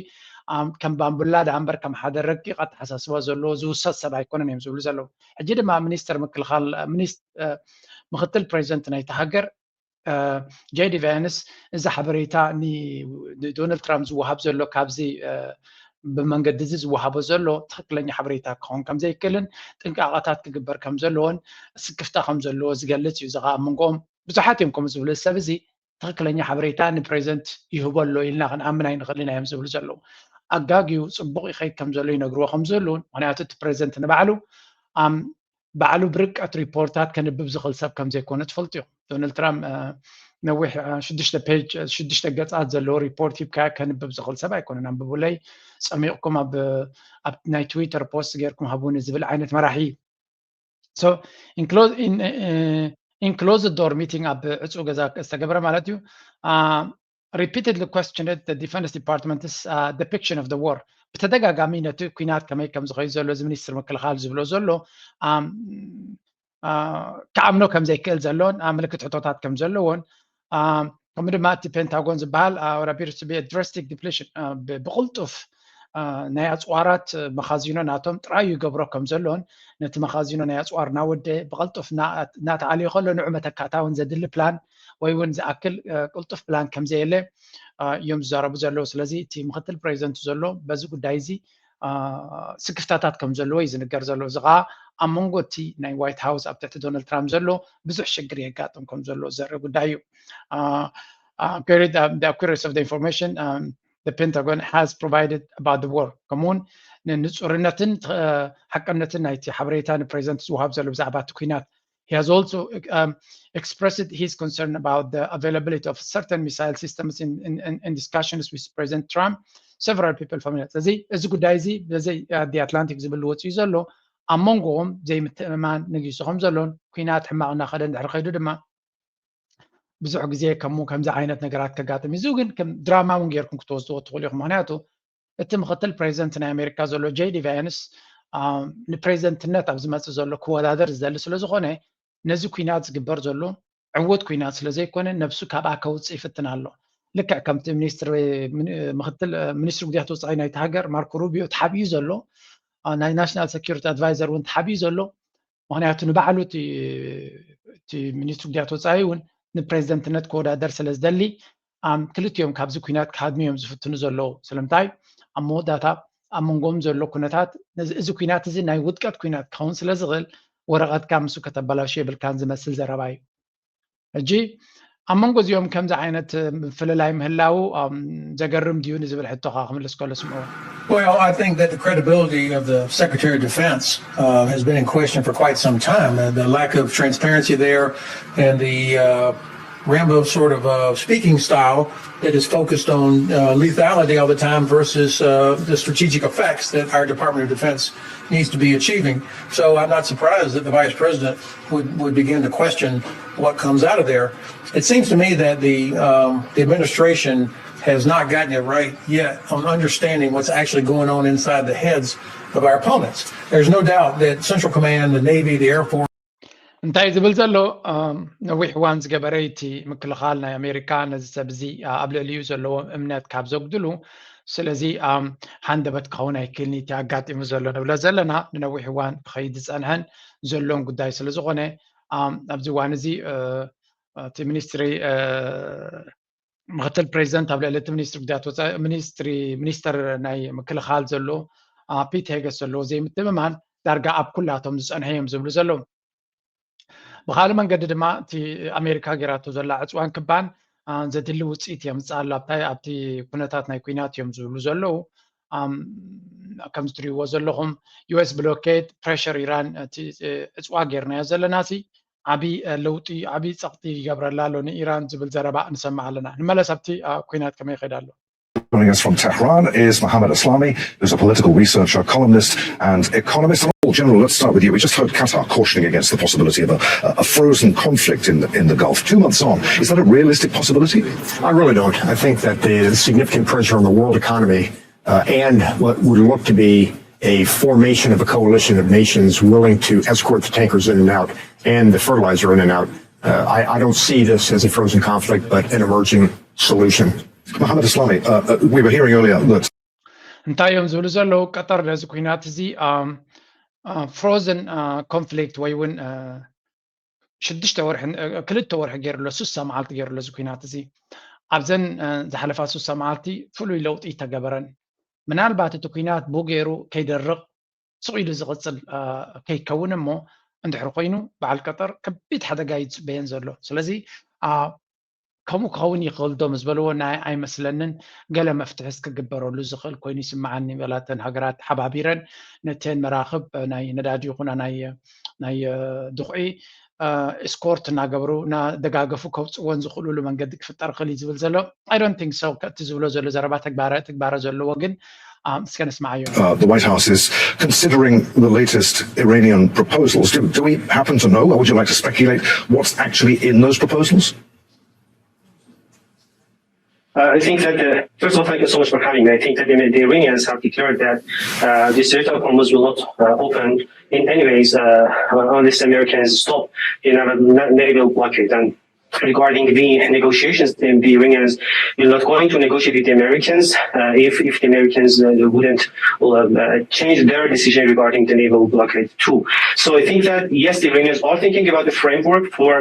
ከም ባምቡላ ደኣ እምበር ከም ሓደ ረቂቕ ኣተሓሳስባ ዘለዎ ዝውሰድ ሰብ ኣይኮነን እዮም ዝብሉ ዘለዉ። ሕጂ ድማ ሚኒስትር ምክልኻል፣ ምክትል ፕሬዚደንት ናይቲ ሃገር ጄዲ ቫንስ፣ እዚ ሓበሬታ ንዶናልድ ትራምፕ ዝወሃብ ዘሎ ካብዚ ብመንገዲ እዚ ዝወሃቦ ዘሎ ትኽክለኛ ሓበሬታ ክኸውን ከም ዘይክእልን ጥንቃቐታት ክግበር ከም ዘለዎን ስክፍታ ከም ዘለዎ ዝገልጽ እዩ። እዚ ከዓ ኣብ መንጎኦም ብዙሓት እዮም ከምኡ ዝብሉ፣ እዚ ሰብ እዚ ትኽክለኛ ሓበሬታ ንፕሬዚደንት ይህቦ ኣሎ ኢልና ክንኣምን ኣይንኽእልን እዮም ዝብሉ ዘለዉ። ኣጋግዩ ጽቡቕ ይኸይድ ከም ዘሎ ይነግርዎ ከም ዘለዉን፣ ምክንያቱ እቲ ፕሬዚደንት ንባዕሉ ባዕሉ ብርቀት ሪፖርታት ከንብብ ዝኽእል ሰብ ከም ዘይኮነ ትፈልጡ እዮም። ዶናልድ ትራምፕ ነዊሕ ሽዱሽተ ፔጅ፣ ሽዱሽተ ገጻት ዘለዎ ሪፖርት ሂብካ ከንብብ ዝኽእል ሰብ ኣይኮነን። ኣንብቡለይ፣ ጸሚቕኩም ኣብ ናይ ትዊተር ፖስት ጌርኩም ሃቡኒ ዝብል ዓይነት መራሒ እዩ። So in closed door meeting ኣብ ዕፁ ገዛ ዝተገብረ ማለት እዩ። Repeatedly questioned the Defense Department's depiction of the war። ብተደጋጋሚ ነቲ ኲናት ከመይ ከም ዝኸይድ ዘሎ እዚ ሚኒስትር ምክልኻል ዝብሎ ዘሎ ክኣምኖ ከም ዘይክእል ዘሎን ምልክት ሕቶታት ከም ዘለዎን፣ ከምኡ ድማ እቲ ፔንታጎን ዝበሃል what appears to be a drastic depletion፣ ብቕልጡፍ ናይ ኣፅዋራት መኻዚኖ ናቶም ጥራይ ይገብሮ ከም ዘሎን፣ ነቲ መኻዚኖ ናይ ኣፅዋር እናወደ ብቐልጡፍ እናተኣልዮ ከሎ ንዑ መተካእታ እውን ዘድሊ ፕላን ወይ እውን ዝኣክል ቅልጡፍ ፕላን ከም ዘየለ እዮም ዝዛረቡ ዘለዉ። ስለዚ እቲ ምክትል ፕሬዚደንት ዘሎ በዚ ጉዳይ እዚ ስክፍታታት ከም ዘለዎ እዩ ዝንገር ዘሎ። እዚ ከዓ ኣብ መንጎ እቲ ናይ ዋይት ሃውስ ኣብ ትሕቲ ዶናልድ ትራምፕ ዘሎ ብዙሕ ሽግር የጋጥም ከም ዘሎ ዘርኢ ጉዳይ እዩ። Queried the accuracy of the information the Pentagon has provided about the war፣ ከምኡውን ንንፁርነትን ሓቀነትን ናይቲ ሓበሬታ ንፕሬዚደንት ዝወሃብ ዘሎ ብዛዕባ እቲ ኲናት። He has also expressed his concern about the availability of certain missile systems in discussions with President Trump, several people familiar። ስለዚ እዚ ጉዳይ እዚ በዘይ ኣዲ ኣትላንቲክ ዝብል ወፂኡ ዘሎ ኣብ መንጎኦም ዘይምትእምማን ነጊሱ ከም ዘሎን፣ ኲናት ሕማቕ እናኸደ እንድሕር ከይዱ ድማ ብዙሕ ግዜ ከምኡ ከምዚ ዓይነት ነገራት ከጋጥም እዩ። እዚ ግን ከም ድራማ እውን ጌርኩም ክትወስድዎ ትኽእሉ ኢኹም። ምክንያቱ እቲ ምክትል ፕሬዚደንት ናይ ኣሜሪካ ዘሎ ጄዲ ቫንስ ንፕሬዚደንትነት ኣብ ዝመፅእ ዘሎ ክወዳደር ዝደሊ ስለ ዝኾነ፣ ነዚ ኲናት ዝግበር ዘሎ ዕዉት ኲናት ስለ ዘይኮነ ነብሱ ካብኣ ከውፅእ ይፍትን ኣሎ። ልክዕ ከምቲ ሚኒስትሪ ምክትል ሚኒስትሪ ጉዳያት ወፃኢ ናይቲ ሃገር ማርኮ ሩቢዮ ተሓቢኡ ዘሎ፣ ናይ ናሽናል ሴኩሪቲ ኣድቫይዘር እውን ተሓቢኡ ዘሎ። ምክንያቱ ንባዕሉ እቲ ሚኒስትሪ ጉዳያት ወፃኢ እውን ንፕሬዚደንትነት ክወዳደር ስለ ዝደሊ ክልቲኦም ካብዚ ኲናት ክሃድሙ እዮም ዝፍትኑ ዘለዉ። ስለምንታይ? ኣብ መወዳእታ ኣብ መንጎም ዘሎ ኩነታት እዚ ኲናት እዚ ናይ ውድቀት ኲናት ክኸውን ስለ ዝኽእል ወረቐትካ ምስኡ ከተበላሹ የብልካን ዝመስል ዘረባ እዩ። ሕጂ ኣብ መንጎ እዚኦም ከምዚ ዓይነት ምፍልላይ ምህላዉ ዘገርም ድዩ ንዝብል ሕቶኻ ክምልስ ከሎ ስምዑ። Well, I think that the credibility of the Secretary of Defense uh, has been in question for quite some time. Uh, the lack of transparency there and the uh, Rambo sort of uh, speaking style that is focused on uh, lethality all the time versus uh, the strategic effects that our Department of Defense needs to be achieving. So I'm not surprised that the vice president would, would begin to question what comes out of there. It seems to me that the, um, the administration has not gotten it right yet on understanding what's actually going on inside the heads of our opponents. There's no doubt that Central Command, the Navy, the Air Force, እንታይ ዝብል ዘሎ ነዊሕ እዋን ዝገበረ እቲ ምክልኻል ናይ ኣሜሪካ ነዚ ሰብ እዚ ኣብ ልዕሊኡ ዘለዎም እምነት ካብ ዘጉድሉ፣ ስለዚ ሃንደበት ክኸውን ኣይክእልን እቲ ኣጋጢሙ ዘሎ ንብሎ ዘለና ንነዊሕ እዋን ክኸይድ ዝፀንሐን ዘሎን ጉዳይ ስለ ዝኾነ ኣብዚ እዋን እዚ እቲ ሚኒስትሪ ምክትል ፕሬዚደንት ኣብ ልዕሊ እቲ ሚኒስትሪ ጉዳያት ወፃኢ ሚኒስትሪ ሚኒስተር ናይ ምክልኻል ዘሎ ፒት ሄገስ ዘለዎ ዘይምትምማን ዳርጋ ኣብ ኩላቶም ዝፀንሐ እዮም ዝብሉ ዘለዉ። ብካልእ መንገዲ ድማ እቲ ኣሜሪካ ጌራቶ ዘላ ዕፅዋን ክባን ዘድሊ ውፅኢት የምፅእ ኣሎ ኣብቲ ኩነታት ናይ ኩናት እዮም ዝብሉ ዘለዉ። ከምዚ ትሪእዎ ዘለኹም ዩኤስ ብሎኬድ ፕሬሸር ኢራን እቲ ዕፅዋ ጌርናዮ ዘለና ሲ ዓብዪ ለውጢ ዓብዪ ፀቕጢ ይገብረላ ኣሎ ንኢራን ዝብል ዘረባ ንሰምዕ ኣለና። ንመለስ ኣብቲ ኩናት ከመይ ይኸይድ ኣሎ? Joining us from Tehran is Mohammad Aslami, who's a political researcher, columnist, and economist. And General, let's start with you. We just heard Qatar cautioning against the possibility of a, a frozen conflict in the, in the Gulf. Two months on, is that a realistic possibility? I really don't. I think that the significant pressure on the world economy uh, and what would look to be a formation of a coalition of nations willing to escort the tankers in and out and the fertilizer in and out. Uh, I, I don't see this as a frozen conflict, but an emerging solution. Mohammad Aslami, uh, uh, we were hearing earlier that እንታይ እዮም ዝብሉ ዘለዉ? ቀጠር ነዚ ኩናት እዚ frozen conflict ወይ እውን ሽዱሽተ ወርሒ ክልተ ወርሒ ገይሩ ኣሎ፣ ሱሳ መዓልቲ ገይሩ ኣሎ እዚ ኩናት እዚ። ኣብዘን ዝሓለፋ ሱሳ መዓልቲ ፍሉይ ለውጢ ተገበረን። ምናልባት እቲ ኩናት ብኡ ገይሩ ከይደርቕ ስቕ ኢሉ ዝቕፅል ከይከውን እሞ እንድሕር ኮይኑ በዓል ቀጠር ከቢድ ሓደጋ እዩ ዝፅበየን ዘሎ። ስለዚ ከምኡ ክኸውን ይኽእል ዶ ምስ በልዎ ናይ ኣይመስለንን። ገለ መፍትሕስ ክግበረሉ ዝኽእል ኮይኑ ይስምዓኒ። በላተን ሃገራት ተሓባቢረን ነተን መራኽብ ናይ ነዳዲ ይኹና ናይ ናይ ድኹዒ ኤስኮርት እናገበሩ እናደጋገፉ ከውፅወን ዝኽእሉሉ መንገዲ ክፍጠር ይኽእል እዩ ዝብል ዘሎ። I don't think so። እቲ ዝብሎ ዘሎ ዘረባ ተግባረ ትግባረ ዘለዎ ግን እስከ ነስምዓዮ። Uh, the White House is considering the latest Iranian proposals. Do, do we happen to know, or would you like to speculate what's actually in those proposals? Uh, I think that, uh, first of all, thank you so much for having me. I think that the, the Iranians have declared that uh, the Strait of Hormuz will not uh, open in any ways uh, unless the Americans stop the naval blockade. And regarding the negotiations, the, the Iranians will not going to negotiate with the Americans uh, if, if the Americans uh, wouldn't uh, change their decision regarding the naval blockade too. So I think that, yes, the Iranians are thinking about the framework for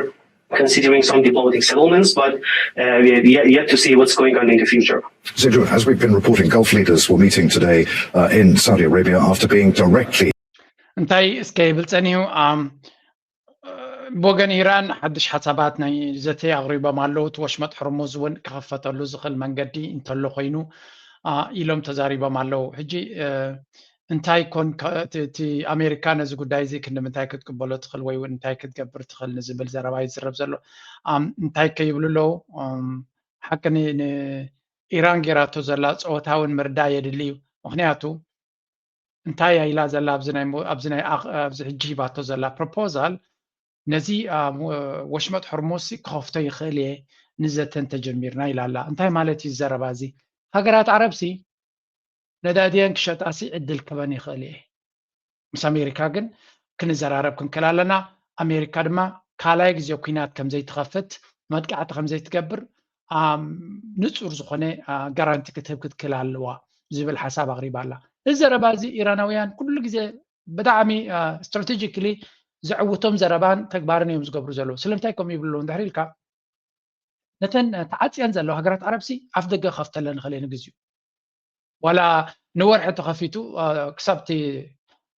considering some diplomatic settlements, but uh, we have yet, yet to see what's going on in the future. Zidru, as we've been reporting, Gulf leaders were meeting today uh, in Saudi Arabia after being directly እንታይ እስከ ይብል ጸኒሑ። ብወገን ኢራን ሓድሽ ሓሳባት ናይ ዘተ ኣቕሪቦም ኣለዉ። እቲ ወሽመጥ ሕርሙዝ እውን ክኸፈተሉ ዝኽእል መንገዲ እንተሎ ኮይኑ ኢሎም ተዛሪቦም ኣለዉ። ሕጂ እንታይ ኮን እቲ ኣሜሪካ ነዚ ጉዳይ እዚ ክንዲ ምንታይ ክትቅበሎ ትኽእል ወይ እውን እንታይ ክትገብር ትኽእል ንዝብል ዘረባ ይዝረብ ዘሎ። እንታይ ከይብሉ ኣለዉ? ሓቂ ንኢራን ጌራቶ ዘላ ፀወታውን ምርዳእ የድሊ እዩ። ምክንያቱ እንታይ ኢላ ዘላ ኣብዚ ናይ ኣብዚ ናይ ኣብዚ ሕጂ ሂባቶ ዘላ ፕሮፖዛል ነዚ ወሽመጥ ሕርሙዝ ክኸፍቶ ይኽእል እየ ንዘተ እንተጀሚርና ኢላ ኣላ። እንታይ ማለት እዩ ዘረባ እዚ? ሃገራት ዓረብሲ ነዳድየን ክሸጣሲ ዕድል ክበን ይኽእል እየ። ምስ ኣሜሪካ ግን ክንዘራረብ ክንክእል ኣለና። ኣሜሪካ ድማ ካልኣይ ግዜ ኩናት ከምዘይትኸፍት መጥቃዕቲ ከምዘይትገብር ንፁር ዝኾነ ጋራንቲ ክትህብ ክትክእል ኣለዋ ዝብል ሓሳብ ኣቕሪባ ኣላ። እዚ ዘረባ እዚ ኢራናውያን ኩሉ ግዜ ብጣዕሚ ስትራቴጂክሊ ዘዕውቶም ዘረባን ተግባርን እዮም ዝገብሩ ዘለዉ። ስለምንታይ ከምኡ ይብሉ ኣለዉ እንድሕር ኢልካ ነተን ተዓፅየን ዘለዋ ሃገራት ዓረብሲ ኣፍ ደገ ከፍተለን ይኽእል እየ ንግዚኡ ዋላ ንወርሒ ተኸፊቱ ክሳብቲ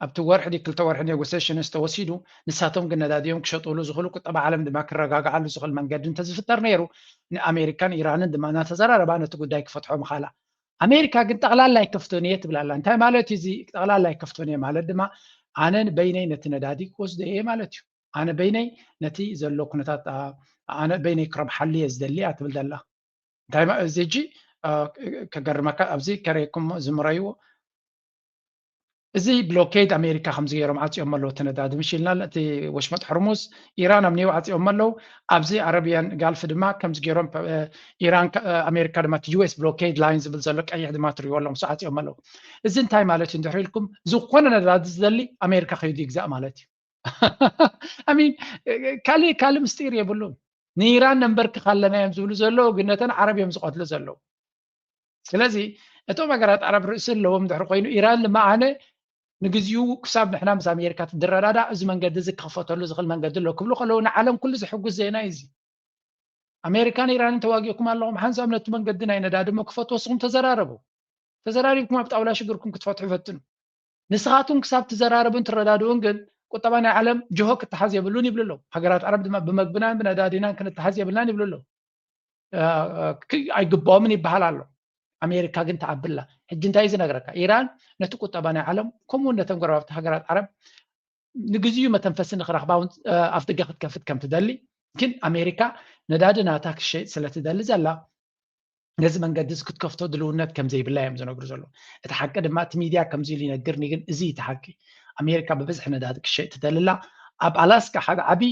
ኣብቲ ወርሒ ክልተ ወርሒ ኔጎሴሽንስ ተወሲዱ ንሳቶም ግን ነዳድዮም ክሸጥሉ ዝኽእሉ ቁጠባ ዓለም ድማ ክረጋግዓሉ ዝኽእል መንገዲ እንተዝፍጠር ነይሩ ንኣሜሪካን ኢራንን ድማ እናተዘራረባ ነቲ ጉዳይ ክፈትሖ ምኻላ። ኣሜሪካ ግን ጠቕላላ ኣይከፍቶን እየ ትብል ኣላ። እንታይ ማለት እዩ እዚ ጠቕላላ ኣይከፍቶን እየ ማለት ድማ ኣነ በይነይ ነቲ ነዳዲ ክወስዶ እየ ማለት እዩ። ኣነ በይነይ ነቲ ዘሎ ኩነታት ኣነ በይነይ ክረብሓሉ እየ ዝደሊ እያ ትብል ዘላ። እንታይ እዚ ሕጂ ከገርመካ ኣብዚ ከረየኩም ዝምረይዎ እዚ ብሎኬድ ኣሜሪካ ከምዚ ገይሮም ዓፅዮም ኣለዉ እቲ ነዳዲ ምሽ ኢልና እቲ ወሽመጥ ሕርሙዝ ኢራን ኣብ ኒው ዓፅዮም ኣለዉ ኣብዚ ኣረብያን ጋልፍ ድማ ከምዚ ገይሮም ኢራን ኣሜሪካ ድማ እቲ ዩኤስ ብሎኬድ ላይን ዝብል ዘሎ ቀይሕ ድማ ትሪእዎ ኣለኹም ዓፅዮም ኣለዉ እዚ እንታይ ማለት እዩ እንድሕር ኢልኩም ዝኾነ ነዳዲ ዝደሊ ኣሜሪካ ከይዱ ይግዛእ ማለት እዩ ኣሚን ካልእ ካልእ ምስጢር የብሉን ንኢራን ነንበርክኽ ኣለና እዮም ዝብሉ ዘለዉ ግን ነተን ዓረብ እዮም ዝቐትሉ ዘለዉ ስለዚ እቶም ሃገራት ዓረብ ርእሲ ኣለዎም ድሕሪ ኮይኑ ኢራን ድማ ኣነ ንግዚኡ ክሳብ ንሕና ምስ ኣሜሪካ ትድረዳዳ እዚ መንገዲ እዚ ክኽፈተሉ ዝኽእል መንገዲ ኣሎ ክብሉ ከለዉ ንዓለም ኩሉ ዝሕጉስ ዜና እዩ እዚ ኣሜሪካን ኢራንን ተዋጊእኩም ኣለኹም ሓንሳብ ነቲ መንገዲ ናይ ነዳዲ እሞ ክፈት ወስኹም ተዘራረቡ ተዘራሪብኩም ኣብ ጣውላ ሽግርኩም ክትፈትሑ ፈትኑ ንስኻትኩም ክሳብ ትዘራረቡን ትረዳድኡን ግን ቁጠባ ናይ ዓለም ጅሆ ክተሓዝ የብሉን ይብሉ ኣለዉ ሃገራት ዓረብ ድማ ብመግብናን ብነዳዲናን ክንተሓዝ የብልናን ይብሉ ኣለዉ ኣይግባኦምን ይበሃል ኣሎ ኣሜሪካ ግን ተዓብላ ሕጂ እንታይ ዝነግረካ ኢራን ነቲ ቁጠባ ናይ ዓለም ከምኡ ነተን ጎረባብቲ ሃገራት ዓረብ ንግዚኡ መተንፈሲ ንክረክባ እውን ኣፍደገ ክትከፍት ከም ትደሊ ግን ኣሜሪካ ነዳዲ ናታ ክሸይጥ ስለ ትደሊ ዘላ ነዚ መንገዲ እዚ ክትከፍቶ ድልውነት ከም ዘይብላ እዮም ዝነግሩ ዘለዉ። እቲ ሓቂ ድማ እቲ ሚድያ ከምዚ ኢሉ ይነግርኒ፣ ግን እዚ እቲ ሓቂ። ኣሜሪካ ብብዝሒ ነዳዲ ክሸጥ ትደልላ። ኣብ ኣላስካ ሓደ ዓቢ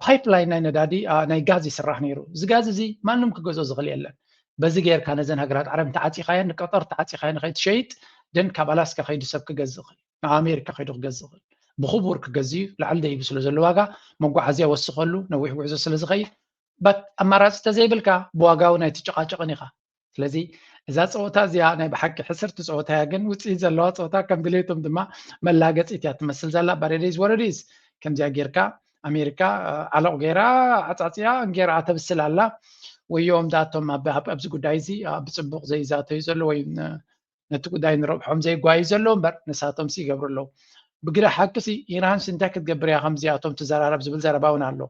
ፓይፕላይን ናይ ነዳዲ ናይ ጋዝ ይስራሕ ነይሩ። እዚ ጋዝ እዚ ማንም ክገዝኦ ዝኽእል የለን። በዚ ጌርካ ነዘን ሃገራት ዓረብ እንተዓፂኻየን፣ ንቀጠር ተዓፂኻየን ንኸይትሸይጥ፣ ደን ካብ ኣላስካ ከይዱ ሰብ ክገዝእ ይኽእል፣ ናብ ኣሜሪካ ከይዱ ክገዝእ ይኽእል። ብኽቡር ክገዝእ እዩ፣ ላዕሊ ደይቡ ስለ ዘሎ ዋጋ መጓዓዝያ ወስኸሉ፣ ነዊሕ ጉዕዞ ስለ ዝኸይድ። በት ኣማራፂ ተዘይብልካ ብዋጋ እውን ኣይትጨቃጨቅን ኢኻ። ስለዚ እዛ ፀወታ እዚኣ ናይ ብሓቂ ሕስርቲ ፀወታ እያ፣ ግን ውፅኢት ዘለዋ ፀወታ፣ ከም ድሌቶም ድማ መላገፂት እያ ትመስል ዘላ። ባሬዴዝ ወረዲዝ ከምዚኣ ጌርካ ኣሜሪካ ዓለቕ ገይራ ዓፃፅያ እንጌራ ተብስል ኣላ። ወዮም ዳቶም ኣብዚ ጉዳይ እዚ ብፅቡቅ ዘይዛተዩ ዘሎ ወይ ነቲ ጉዳይ ንረብሖም ዘይጓዩ ዘሎ እምበር፣ ንሳቶም ይገብሩ ኣለዉ። ብግደ ሓቂ ኢራን እንታይ ክትገብር እያ ከምዚኣቶም ትዘራረብ ዝብል ዘረባ እውን ኣሎ።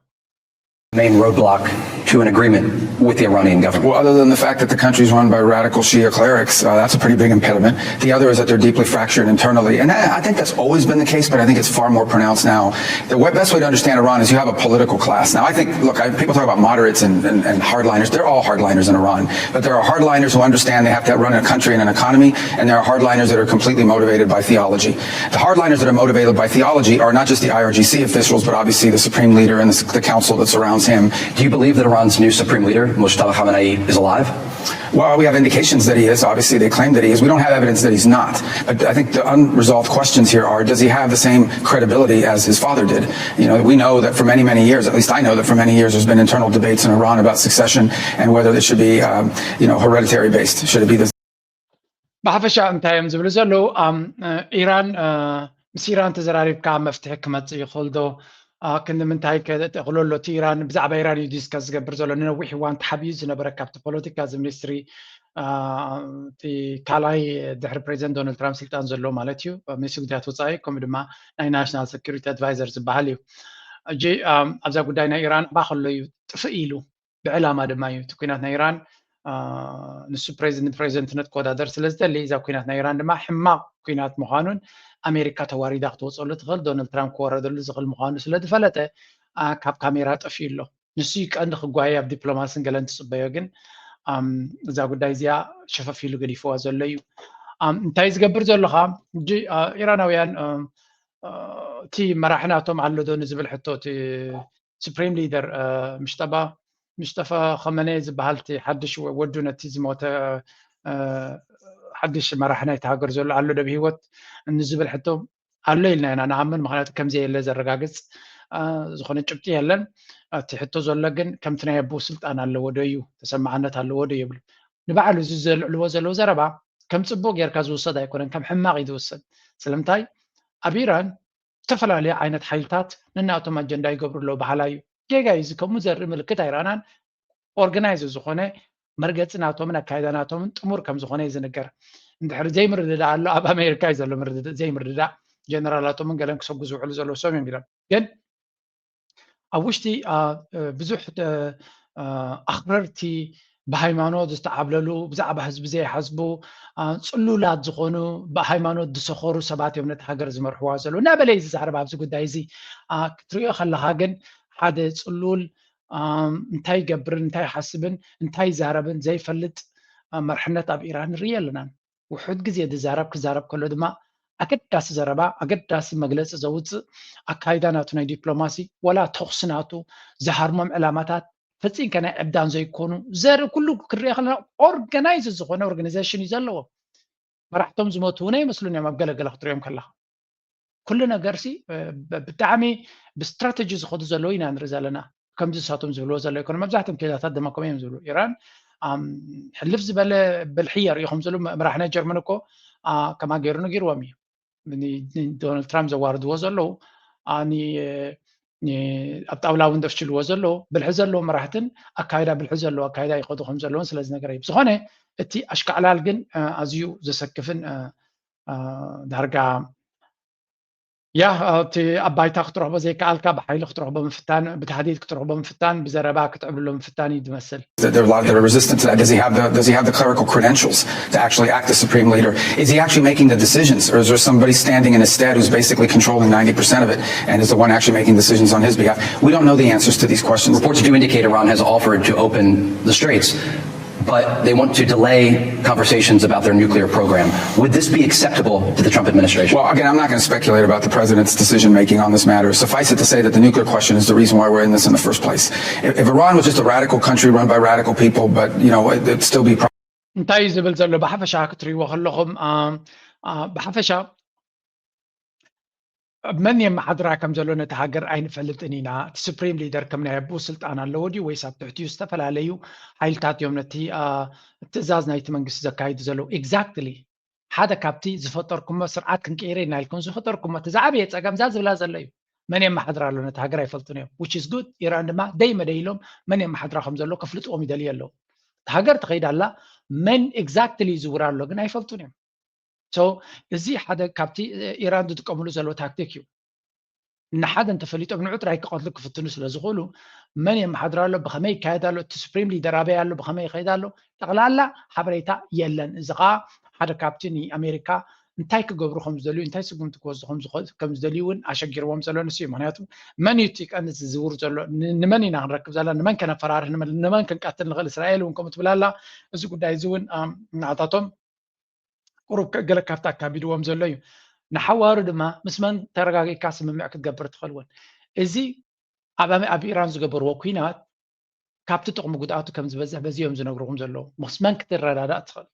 Main roadblock to an agreement with the Iranian government. Well, other than the fact that the country is run by radical Shia clerics, uh, that's a pretty big impediment. The other is that they're deeply fractured internally. And I, I think that's always been the case, but I think it's far more pronounced now. The best way to understand Iran is you have a political class. Now, I think, look, I, people talk about moderates and, and, and hardliners. They're all hardliners in Iran. But there are hardliners who understand they have to run a country and an economy, and there are hardliners that are completely motivated by theology. The hardliners that are motivated by theology are not just the I R G C officials, but obviously the supreme leader and the, the council that surrounds him. Do you believe that Iran's new supreme leader, Mojtaba Khamenei, is alive? Well, we have indications that he is. Obviously, they claim that he is. We don't have evidence that he's not. But I think the unresolved questions here are, does he have the same credibility as his father did? You know, we know that for many, many years, at least I know that for many years, there's been internal debates in Iran about succession and whether it should be, um, you know, hereditary based. Should it be the ብሓፈሻ እንታይ እዮም ዝብሉ ዘለዉ? ኢራን፣ ምስ ኢራን ተዘራሪብካ መፍትሒ ክመፅእ ይኽእል ዶ? ክንዲ ምንታይ ክእለሎ? እቲ ኢራን ብዛዕባ ኢራን እዩ ዲስከስ ዝገብር ዘሎ። ንነዊሕ እዋን ተሓቢኡ ዝነበረ ካብቲ ፖለቲካ እዚ ሚኒስትሪ፣ እቲ ካልኣይ ድሕሪ ፕሬዚደንት ዶናልድ ትራምፕ ስልጣን ዘሎ ማለት እዩ፣ ሚኒስትሪ ጉዳያት ወፃኢ፣ ከምኡ ድማ ናይ ናሽናል ሴኩሪቲ ኣድቫይዘር ዝበሃል እዩ። ሕጂ ኣብዛ ጉዳይ ናይ ኢራን ኣባ ከሎ እዩ ጥፍእ ኢሉ። ብዕላማ ድማ እዩ እቲ ኩናት ናይ ኢራን፣ ንሱ ፕሬዚደንት ፕሬዚደንትነት ክወዳደር ስለ ዝደሊ፣ እዛ ኩናት ናይ ኢራን ድማ ሕማቕ ኩናት ምዃኑን ኣሜሪካ ተዋሪዳ ክትወፀሉ ትኽእል፣ ዶናልድ ትራምፕ ክወረደሉ ዝኽእል ምዃኑ ስለ ዝፈለጠ፣ ካብ ካሜራ ጠፊኡ ኣሎ። ንሱ እዩ ቀንዲ ክጓየ ኣብ ዲፕሎማስን ገለን ትፅበዮ፣ ግን እዛ ጉዳይ እዚኣ ሸፈፍ ኢሉ ገዲፍዋ ዘሎ እዩ። እንታይ ዝገብር ዘሎ ከዓ፣ ኢራናውያን እቲ መራሒ ናቶም ኣሎ ዶ ንዝብል ሕቶ፣ እቲ ሱፕሪም ሊደር ምሽጠባ ምሽጠፋ ኸመነ ዝበሃል እቲ ሓድሽ ወዱ ነቲ ዝሞተ ሓድሽ መራሒ ናይቲ ሃገር ዘሎ ኣሎ ዶ ብህይወት ንዝብል ሕቶ ኣሎ ኢልና ኢና ንኣምን። ምክንያቱ ከምዚ የለ ዘረጋግፅ ዝኾነ ጭብጢ የለን። እቲ ሕቶ ዘሎ ግን ከምቲ ናይ ኣቦኡ ስልጣን ኣለዎ ዶ እዩ፣ ተሰማዕነት ኣለዎ ዶ የብሉ። ንባዕሉ እዚ ዘልዕልዎ ዘለዉ ዘረባ ከም ፅቡቅ ጌርካ ዝውሰድ ኣይኮነን፣ ከም ሕማቅ እዩ ዝውሰድ። ስለምንታይ ኣብ ኢራን ዝተፈላለዩ ዓይነት ሓይልታት ነናቶም ኣጀንዳ ይገብሩ ኣለዉ በሃላይ እዩ። ጌጋ እዩ። እዚ ከምኡ ዘርኢ ምልክት ኣይረኣናን። ኦርጋናይዝ ዝኾነ መርገፂ ናቶምን ኣካይዳ ናቶምን ጥሙር ከም ዝኾነ እዩ ዝንገር። እንድሕሪ ዘይምርድዳእ ኣሎ፣ ኣብ ኣሜሪካ እዩ ዘሎ ዘይምርድዳእ። ጀነራላቶምን ገለን ክሰጉ ዝውዕሉ ዘለዉ ሰም እዮም ኢሎም። ግን ኣብ ውሽጢ ብዙሕ ኣኽረርቲ ብሃይማኖት ዝተዓብለሉ፣ ብዛዕባ ህዝቢ ዘይሓስቡ፣ ጽሉላት ዝኾኑ፣ ብሃይማኖት ዝሰኸሩ ሰባት እዮም ነቲ ሃገር ዝመርሕዋ ዘለዉ። እናበለ እዩ ዝዛረብ ኣብዚ ጉዳይ እዚ። ክትሪኦ ከለኻ ግን ሓደ ጽሉል፣ እንታይ ይገብርን እንታይ ይሓስብን እንታይ ይዛረብን ዘይፈልጥ መርሕነት ኣብ ኢራን ንርኢ ኣለናን። ውሑድ ግዜ ዝዛረብ ክዛረብ ከሎ ድማ ኣገዳሲ ዘረባ፣ ኣገዳሲ መግለፂ ዘውፅእ፣ ኣካይዳ ናቱ ናይ ዲፕሎማሲ፣ ወላ ተኹሲ ናቱ፣ ዝሃርሞም ዕላማታት ፈፂምካ ናይ ዕብዳን ዘይኮኑ ዘርኢ ኩሉ ክንሪኦ ከለና ኦርጋናይዝ ዝኾነ ኦርጋናይዜሽን እዩ ዘለዎ። መራሕቶም ዝሞቱ እውን ኣይመስሉን እዮም ኣብ ገለገለ ክትሪኦም ከለካ። ኩሉ ነገርሲ ብጣዕሚ ብስትራተጂ ዝኸዱ ዘለዉ ኢና ንርኢ ዘለና። ከምዚ ንሳቶም ዝብልዎ ዘሎ ኣይኮነ። መብዛሕትኦም ኬዛታት ድማ ከምኡ እዮም ዝብሉ። ኢራን ሕልፍ ዝበለ ብልሒ የርእዩ ከም ዘለዉ መራሒ ናይ ጀርመን እኮ ከማ ገይሩ ነጊርዎም እዩ። ዶናልድ ትራምፕ ዘዋርድዎ ዘለዉ ኣብ ጣውላ እውን ደፍችልዎ ዘለዉ ብልሒ ዘለዎ መራሕትን ኣካይዳ ብልሒ ዘለዎ ኣካይዳ ይኸዱ ከም ዘለውን ስለ ዝነገረ እዩ። ብዝኾነ እቲ ኣሽካዕላል ግን ኣዝዩ ዘሰክፍን ዳርጋ ያ እቲ ኣብ ባይታ ክትረኽቦ ዘይከኣልካ ብሓይሊ ክትረኽቦ ምፍታን፣ ብታህዲድ ክትረኽቦ ምፍታን፣ ብዘረባ ክትዕብልሎ ምፍታን እዩ ዝመስል። There are a lot that are resistant to that. Does he have the Does he have the clerical credentials to actually act as supreme leader? Is he actually making the decisions, or is there somebody standing in his stead who's basically controlling ninety percent of it and is the one actually making decisions on his behalf? We don't know the answers to these questions. Reports do indicate Iran has offered to open the straits. But they want to delay conversations about their nuclear program. Would this be acceptable to the Trump administration? Well, again, I'm not going to speculate about the president's decision making on this matter. Suffice it to say that the nuclear question is the reason why we're in this in the first place. If, if Iran was just a radical country run by radical people, but you know, it, it'd still be እንታይ እዩ ዝብል ዘሎ? ብሓፈሻ ክትሪእዎ ከለኹም ብሓፈሻ መን የመሓድራ ከም ዘሎ ነቲ ሃገር ኣይንፈልጥን ኢና። እቲ ሱፕሪም ሊደር ከም ናይ ኣቦኡ ስልጣን ኣለዎ ድዩ ወይስ ኣብ ትሕቲኡ ዝተፈላለዩ ሓይልታት እዮም ነቲ ትእዛዝ ናይቲ መንግስቲ ዘካይዱ ዘለዉ? ኤግዛክትሊ ሓደ ካብቲ ዝፈጠርኩሞ ስርዓት ክንቀይረ ኢና ኢልኩም ዝፈጠርኩሞ እቲ ዝዓበየ ፀገም እዛ ዝብላ ዘሎ እዩ። መን የመሓድራ ኣሎ ነቲ ሃገር ኣይፈልጡን እዮም። Which is good። ኢራን ድማ ደይ መደይ ኢሎም መን የመሓድራ ከም ዘሎ ከፍልጥዎም ይደልዩ ኣለዉ። እቲ ሃገር ትኸይድ ኣላ፣ መን ኤግዛክትሊ ይዝውራ ኣሎ ግን ኣይፈልጡን እዮም። So እዚ ሓደ ካብቲ ኢራን ዝጥቀምሉ ዘሎ ታክቲክ እዩ። ንሓደ እንተፈሊጦም ንዑ ጥራይ ክቐትሉ ክፍትኑ ስለ ዝኽእሉ መን የመሓድር ኣሎ፣ ብኸመይ ይካየድ ኣሎ፣ እቲ ሱፕሪም ሊደር ኣበይ ኣሎ፣ ብኸመይ ይኸይድ ኣሎ፣ ጠቕላላ ሓበሬታ የለን። እዚ ከዓ ሓደ ካብቲ ንኣሜሪካ እንታይ ክገብሩ ከም ዝደልዩ እንታይ ስጉምቲ ክወስዱ ከም ዝኽእል- ከም ዝደልዩ እውን ኣሸጊርዎም ዘሎ ንሱ እዩ። ምክንያቱ መን እዩ እቲ ቀንዲ ዝዝውር ዘሎ? ን- ንመን ኢና ክንረክብ ዘለና? ንመን ከነፈራርህ? ንመን ንመን ክንቀትል ንኽእል? እስራኤል እውን ከምኡ ትብል ኣላ። እዚ ጉዳይ እዚ እውን ኣም፣ ንዓታቶም ቁሩብ ከ- ገለ ካብቲ ኣካቢድዎም ዘሎ እዩ። ንሓዋሩ ድማ ምስ መን ተረጋጊእካ ስምምዕ ክትገብር ትኽእል እውን። እዚ ኣብ ኣመ- ኣብ ኢራን ዝገበርዎ ኩናት ካብቲ ጥቕሚ ጉድኣቱ ከም ዝበዝሕ በዚ እዮም ዝነግርኹም ዘለዉ። ምስ መን ክትረዳዳእ ትኽእል?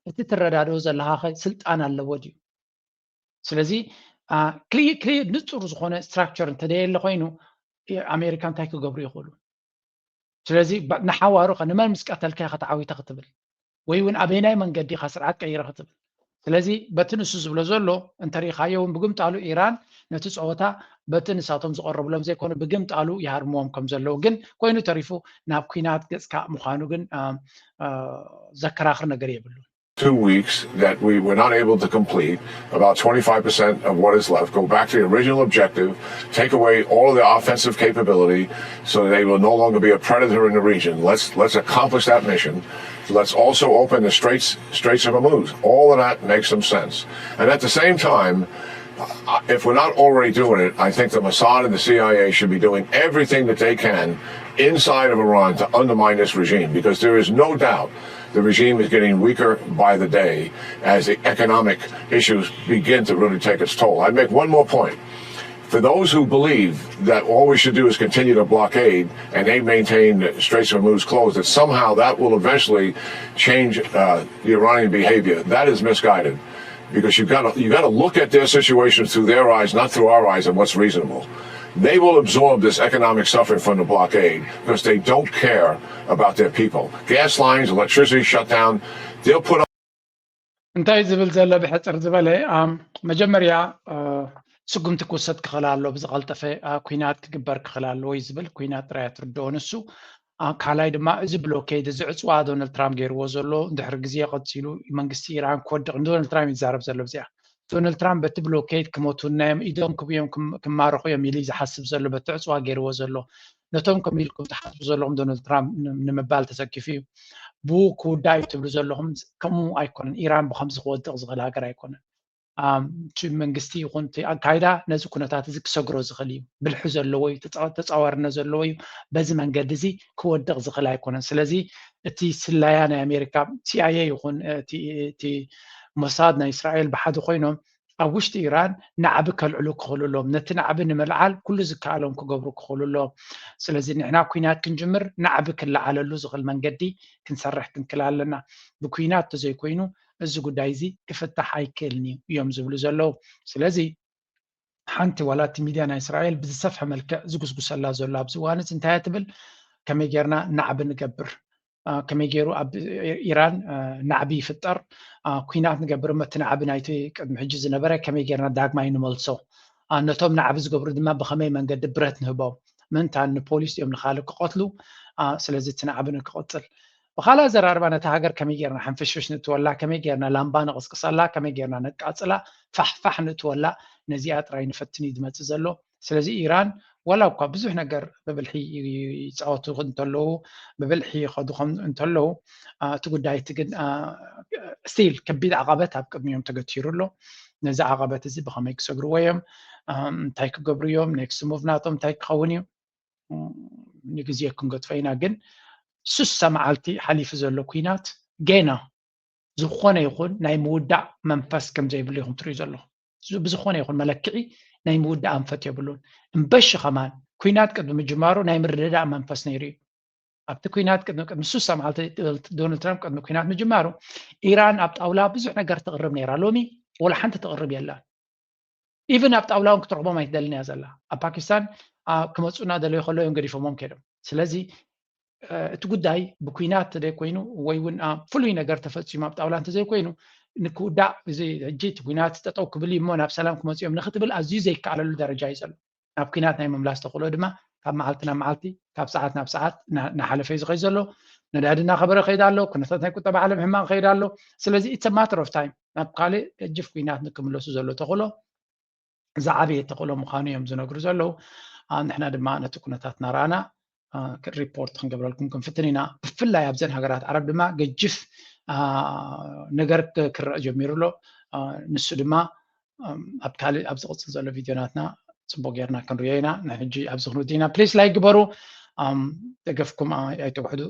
እቲ ትረዳድኦ ዘለኻ ኸ ስልጣን ኣለዎ ድዩ? ስለዚ ክሊ ክሊ ንጹር ዝኾነ ስትራክቸር እንተደየለ ኮይኑ ኣሜሪካ እንታይ ክገብሩ ይኽእሉ? ስለዚ ባ- ንሓዋሩ ኸ ንመን ምስ ቀተልካ ኢኻ ተዓዊተ ክትብል ወይ እውን ኣበይናይ መንገዲ ኢኻ ስርዓት ቀይረ ክትብል? ስለዚ በቲ ንሱ ዝብሎ ዘሎ እንተሪኢኻዮ እውን ብግምጣሉ ኢራን ነቲ ፀወታ በቲ ንሳቶም ዝቐረብሎም ዘይኮነ ብግምጣሉ ይሃርምዎም ከም ዘለዉ ግን ኮይኑ ተሪፉ ናብ ኩናት ገፅካ ምዃኑ ግን አ፣ አ፣ ዘከራኽር ነገር የብሉን። two weeks that we were not able to complete, about twenty-five percent of what is left, go back to the original objective, take away all of the offensive capability so that they will no longer be a predator in the region. Let's, let's accomplish that mission. Let's also open the Straits, Straits of Hormuz. All of that makes some sense. And at the same time, uh, if we're not already doing it, I think the Mossad and the C I A should be doing everything that they can inside of Iran to undermine this regime, because there is no doubt the regime is getting weaker by the day as the economic issues begin to really take its toll. I'd make one more point. For those who believe that all we should do is continue to blockade and they maintain the Straits of Hormuz closed, that somehow that will eventually change uh, the Iranian behavior, that is misguided. Because you've got to, you've got to look at their situation through their eyes, not through our eyes, and what's reasonable. They will absorb this economic suffering from the blockade because they don't care about their people. Gas lines, electricity shut down. They'll put እንታይ ዝብል ዘሎ ብሕፅር ዝበለ ኣም፣ መጀመርያ አ፣ ስጉምቲ ክውሰድ ክኽእል ኣሎ ብዝቐልጠፈ አ፣ ኩናት ክግበር ክኽእል ኣለዎ እዩ ዝብል ኩናት ጥራይ ኣትርድኦ ንሱ አ፣ ካልኣይ ድማ እዚ ብሎኬድ እዚ ዕፅዋ ዶናልድ ትራምፕ ገይርዎ ዘሎ እንድሕር ግዜ ቀፂሉ መንግስቲ ኢራን ክወድቕ ንዶናልድ ትራምፕ ይዛረብ ዘሎ ብዚኣ ዶናልድ ትራምፕ በቲ ብሎኬድ ክሞቱና እዮም ኢዶም ክብዮም ክም- ክማረኹ እዮም ኢሉ እዩ ዝሓስብ ዘሎ በቲ ዕፅዋ ገይርዎ ዘሎ ነቶም ከም ኢልኩም ትሓስቡ ዘለኹም ዶናልድ ትራምፕ ን- ንምባል ተሰኪፉ እዩ ብኡ ክውዳእ እዩ ትብሉ ዘለኹም ከምኡ ኣይኮነን ኢራን ብከምዚ ክወድቕ ዝኽእል ሃገር ኣይኮነን ኣም፣ እቲ መንግስቲ ይኹን እቲ ኣካይዳ ነዚ ኩነታት እዚ ክሰግሮ ዝኽእል እዩ ብልሒ ዘለዎ እዩ ተፃ- ተፃዋርነት ዘለዎ እዩ በዚ መንገዲ እዚ ክወድቕ ዝኽእል ኣይኮነን ስለዚ እቲ ስለያ ናይ ኣሜሪካ ሲኣይኤ ይኹን እቲ እቲ ሞሳድ ናይ እስራኤል ብሓደ ኮይኖም ኣብ ውሽጢ ኢራን ናዕቢ ከልዕሉ ክኽእሉ ኣለዎም ነቲ ናዕቢ ንምልዓል ኩሉ ዝከኣሎም ክገብሩ ክኽእሉ ኣለዎም ስለዚ ንሕና ኩናት ክንጅምር ናዕቢ ክለዓለሉ ዝኽእል መንገዲ ክንሰርሕ ክንክእል ኣለና ብኩናት ተዘይኮይኑ እዚ ጉዳይ እዚ ክፍታሕ ኣይክእልን እዩ እዮም ዝብሉ ዘለዉ ስለዚ ሓንቲ ዋላ እቲ ሚድያ ናይ እስራኤል ብዝሰፍሐ መልክዕ ዝጉስጉሰላ ዘሎ ኣብዚ እዋን እዚ እንታይ እያ ትብል ከመይ ጌርና ናዕቢ ንገብር ከመይ ገይሩ ኣብ ኢራን ናዕቢ ይፍጠር ኩናት ንገብር እሞ እቲ ናዕቢ ናይቲ ቅድሚ ሕጂ ዝነበረ ከመይ ጌርና ዳግማይ ንመልሶ ነቶም ናዕቢ ዝገብሩ ድማ ብኸመይ መንገዲ ብረት ንህቦም ምንታን ንፖሊስ እዮም ንኻልእ ክቐትሉ ስለዚ እቲ ናዕቢ ንክቕፅል ብኻልእ ኣዘራርባ ነታ ሃገር ከመይ ጌርና ሕንፍሽፍሽ ንእትወላ ከመይ ጌርና ላምባ ንቕስቅሰላ ከመይ ጌርና ነቃፅላ ፋሕፋሕ ንእትወላ ነዚኣ ጥራይ ንፈትን እዩ ዝመፅእ ዘሎ ስለዚ ኢራን ዋላ እኳ ብዙሕ ነገር ብብልሒ ይፃወቱ እንተለዉ ብብልሒ ይኸዱ እንተለዉ እቲ ጉዳይ እቲ ግን ስቲል ከቢድ ዓቐበት ኣብ ቅድሚኦም ተገቲሩ ኣሎ ነዚ ዓቐበት እዚ ብኸመይ ክሰግርዎ እዮም እንታይ ክገብሩ እዮም ኔክስት ሙቭ ናቶም እንታይ ክኸውን እዩ ንግዜ ክንገጥፎ ኢና ግን ስሳ መዓልቲ ሓሊፉ ዘሎ ኩናት ገና ዝኾነ ይኹን ናይ ምውዳእ መንፈስ ከም ዘይብሉ ኢኹም ትርእዩ ዘለኹም። ብዝኾነ ይኹን መለክዒ ናይ ምውዳእ ኣንፈት የብሉን። እምበሺ ከማን ኩናት ቅድሚ ምጅማሩ ናይ ምርድዳእ መንፈስ ነይሩ እዩ። ኣብቲ ኩናት ቅድሚ ስሳ መዓልቲ ዶናልድ ትራምፕ ቅድሚ ኩናት ምጅማሩ ኢራን ኣብ ጣውላ ብዙሕ ነገር ትቕርብ ነይራ። ሎሚ ወላ ሓንቲ ትቕርብ የላን። ኢቨን ኣብ ጣውላ እውን ክትረኽቦም ኣይትደልን እያ ዘላ። ኣብ ፓኪስታን ክመፁና ደለዩ ከሎ እዮም ገዲፎሞም ከይዶም። ስለዚ እቲ ጉዳይ ብኩናት እንተዘይኮይኑ ወይ እውን ፍሉይ ነገር ተፈፂሙ ኣብ ጣውላ እንተዘይኮይኑ ንክውዳእ እዚ ሕጂ እቲ ኩናት ጠጠው ክብል እዩ እሞ ናብ ሰላም ክመፁ እዮም ንክትብል ኣዝዩ ዘይከኣለሉ ደረጃ እዩ ዘሎ። ናብ ኩናት ናይ ምምላስ ተኽእሎ ድማ ካብ መዓልቲ ናብ መዓልቲ ካብ ሰዓት ናብ ሰዓት እናሓለፈ እዩ ዝኸይድ ዘሎ። ነዳዲ እናኸበረ ይኸይድ ኣሎ። ኩነታት ናይ ቁጠባ ዓለም ሕማቕ ይኸይድ ኣሎ። ስለዚ it's a matter of time ናብ ካልእ ገጅፍ ኩናት ንክምለሱ ዘሎ ተኽእሎ ዝዓበየ ተኽእሎ ምዃኑ እዮም ዝነግሩ ዘለዉ። ንሕና ድማ ነቲ ኩነታት እናረኣና ሪፖርት ክንገብረልኩም ክንፍትን ኢና። ብፍላይ ኣብዘን ሃገራት ዓረብ ድማ ገጅፍ ነገር ክረአ ጀሚሩ ኣሎ። ንሱ ድማ ኣብ ካልእ ኣብ ዝቕፅል ዘሎ ቪድዮ ናትና ፅቡቅ ጌርና ክንሪኦ ኢና። ንሕጂ ኣብዚ ክንውድእ ኢና። ፕሊስ ላይክ ግበሩ፣ ደገፍኩም ኣይተውሕዱ።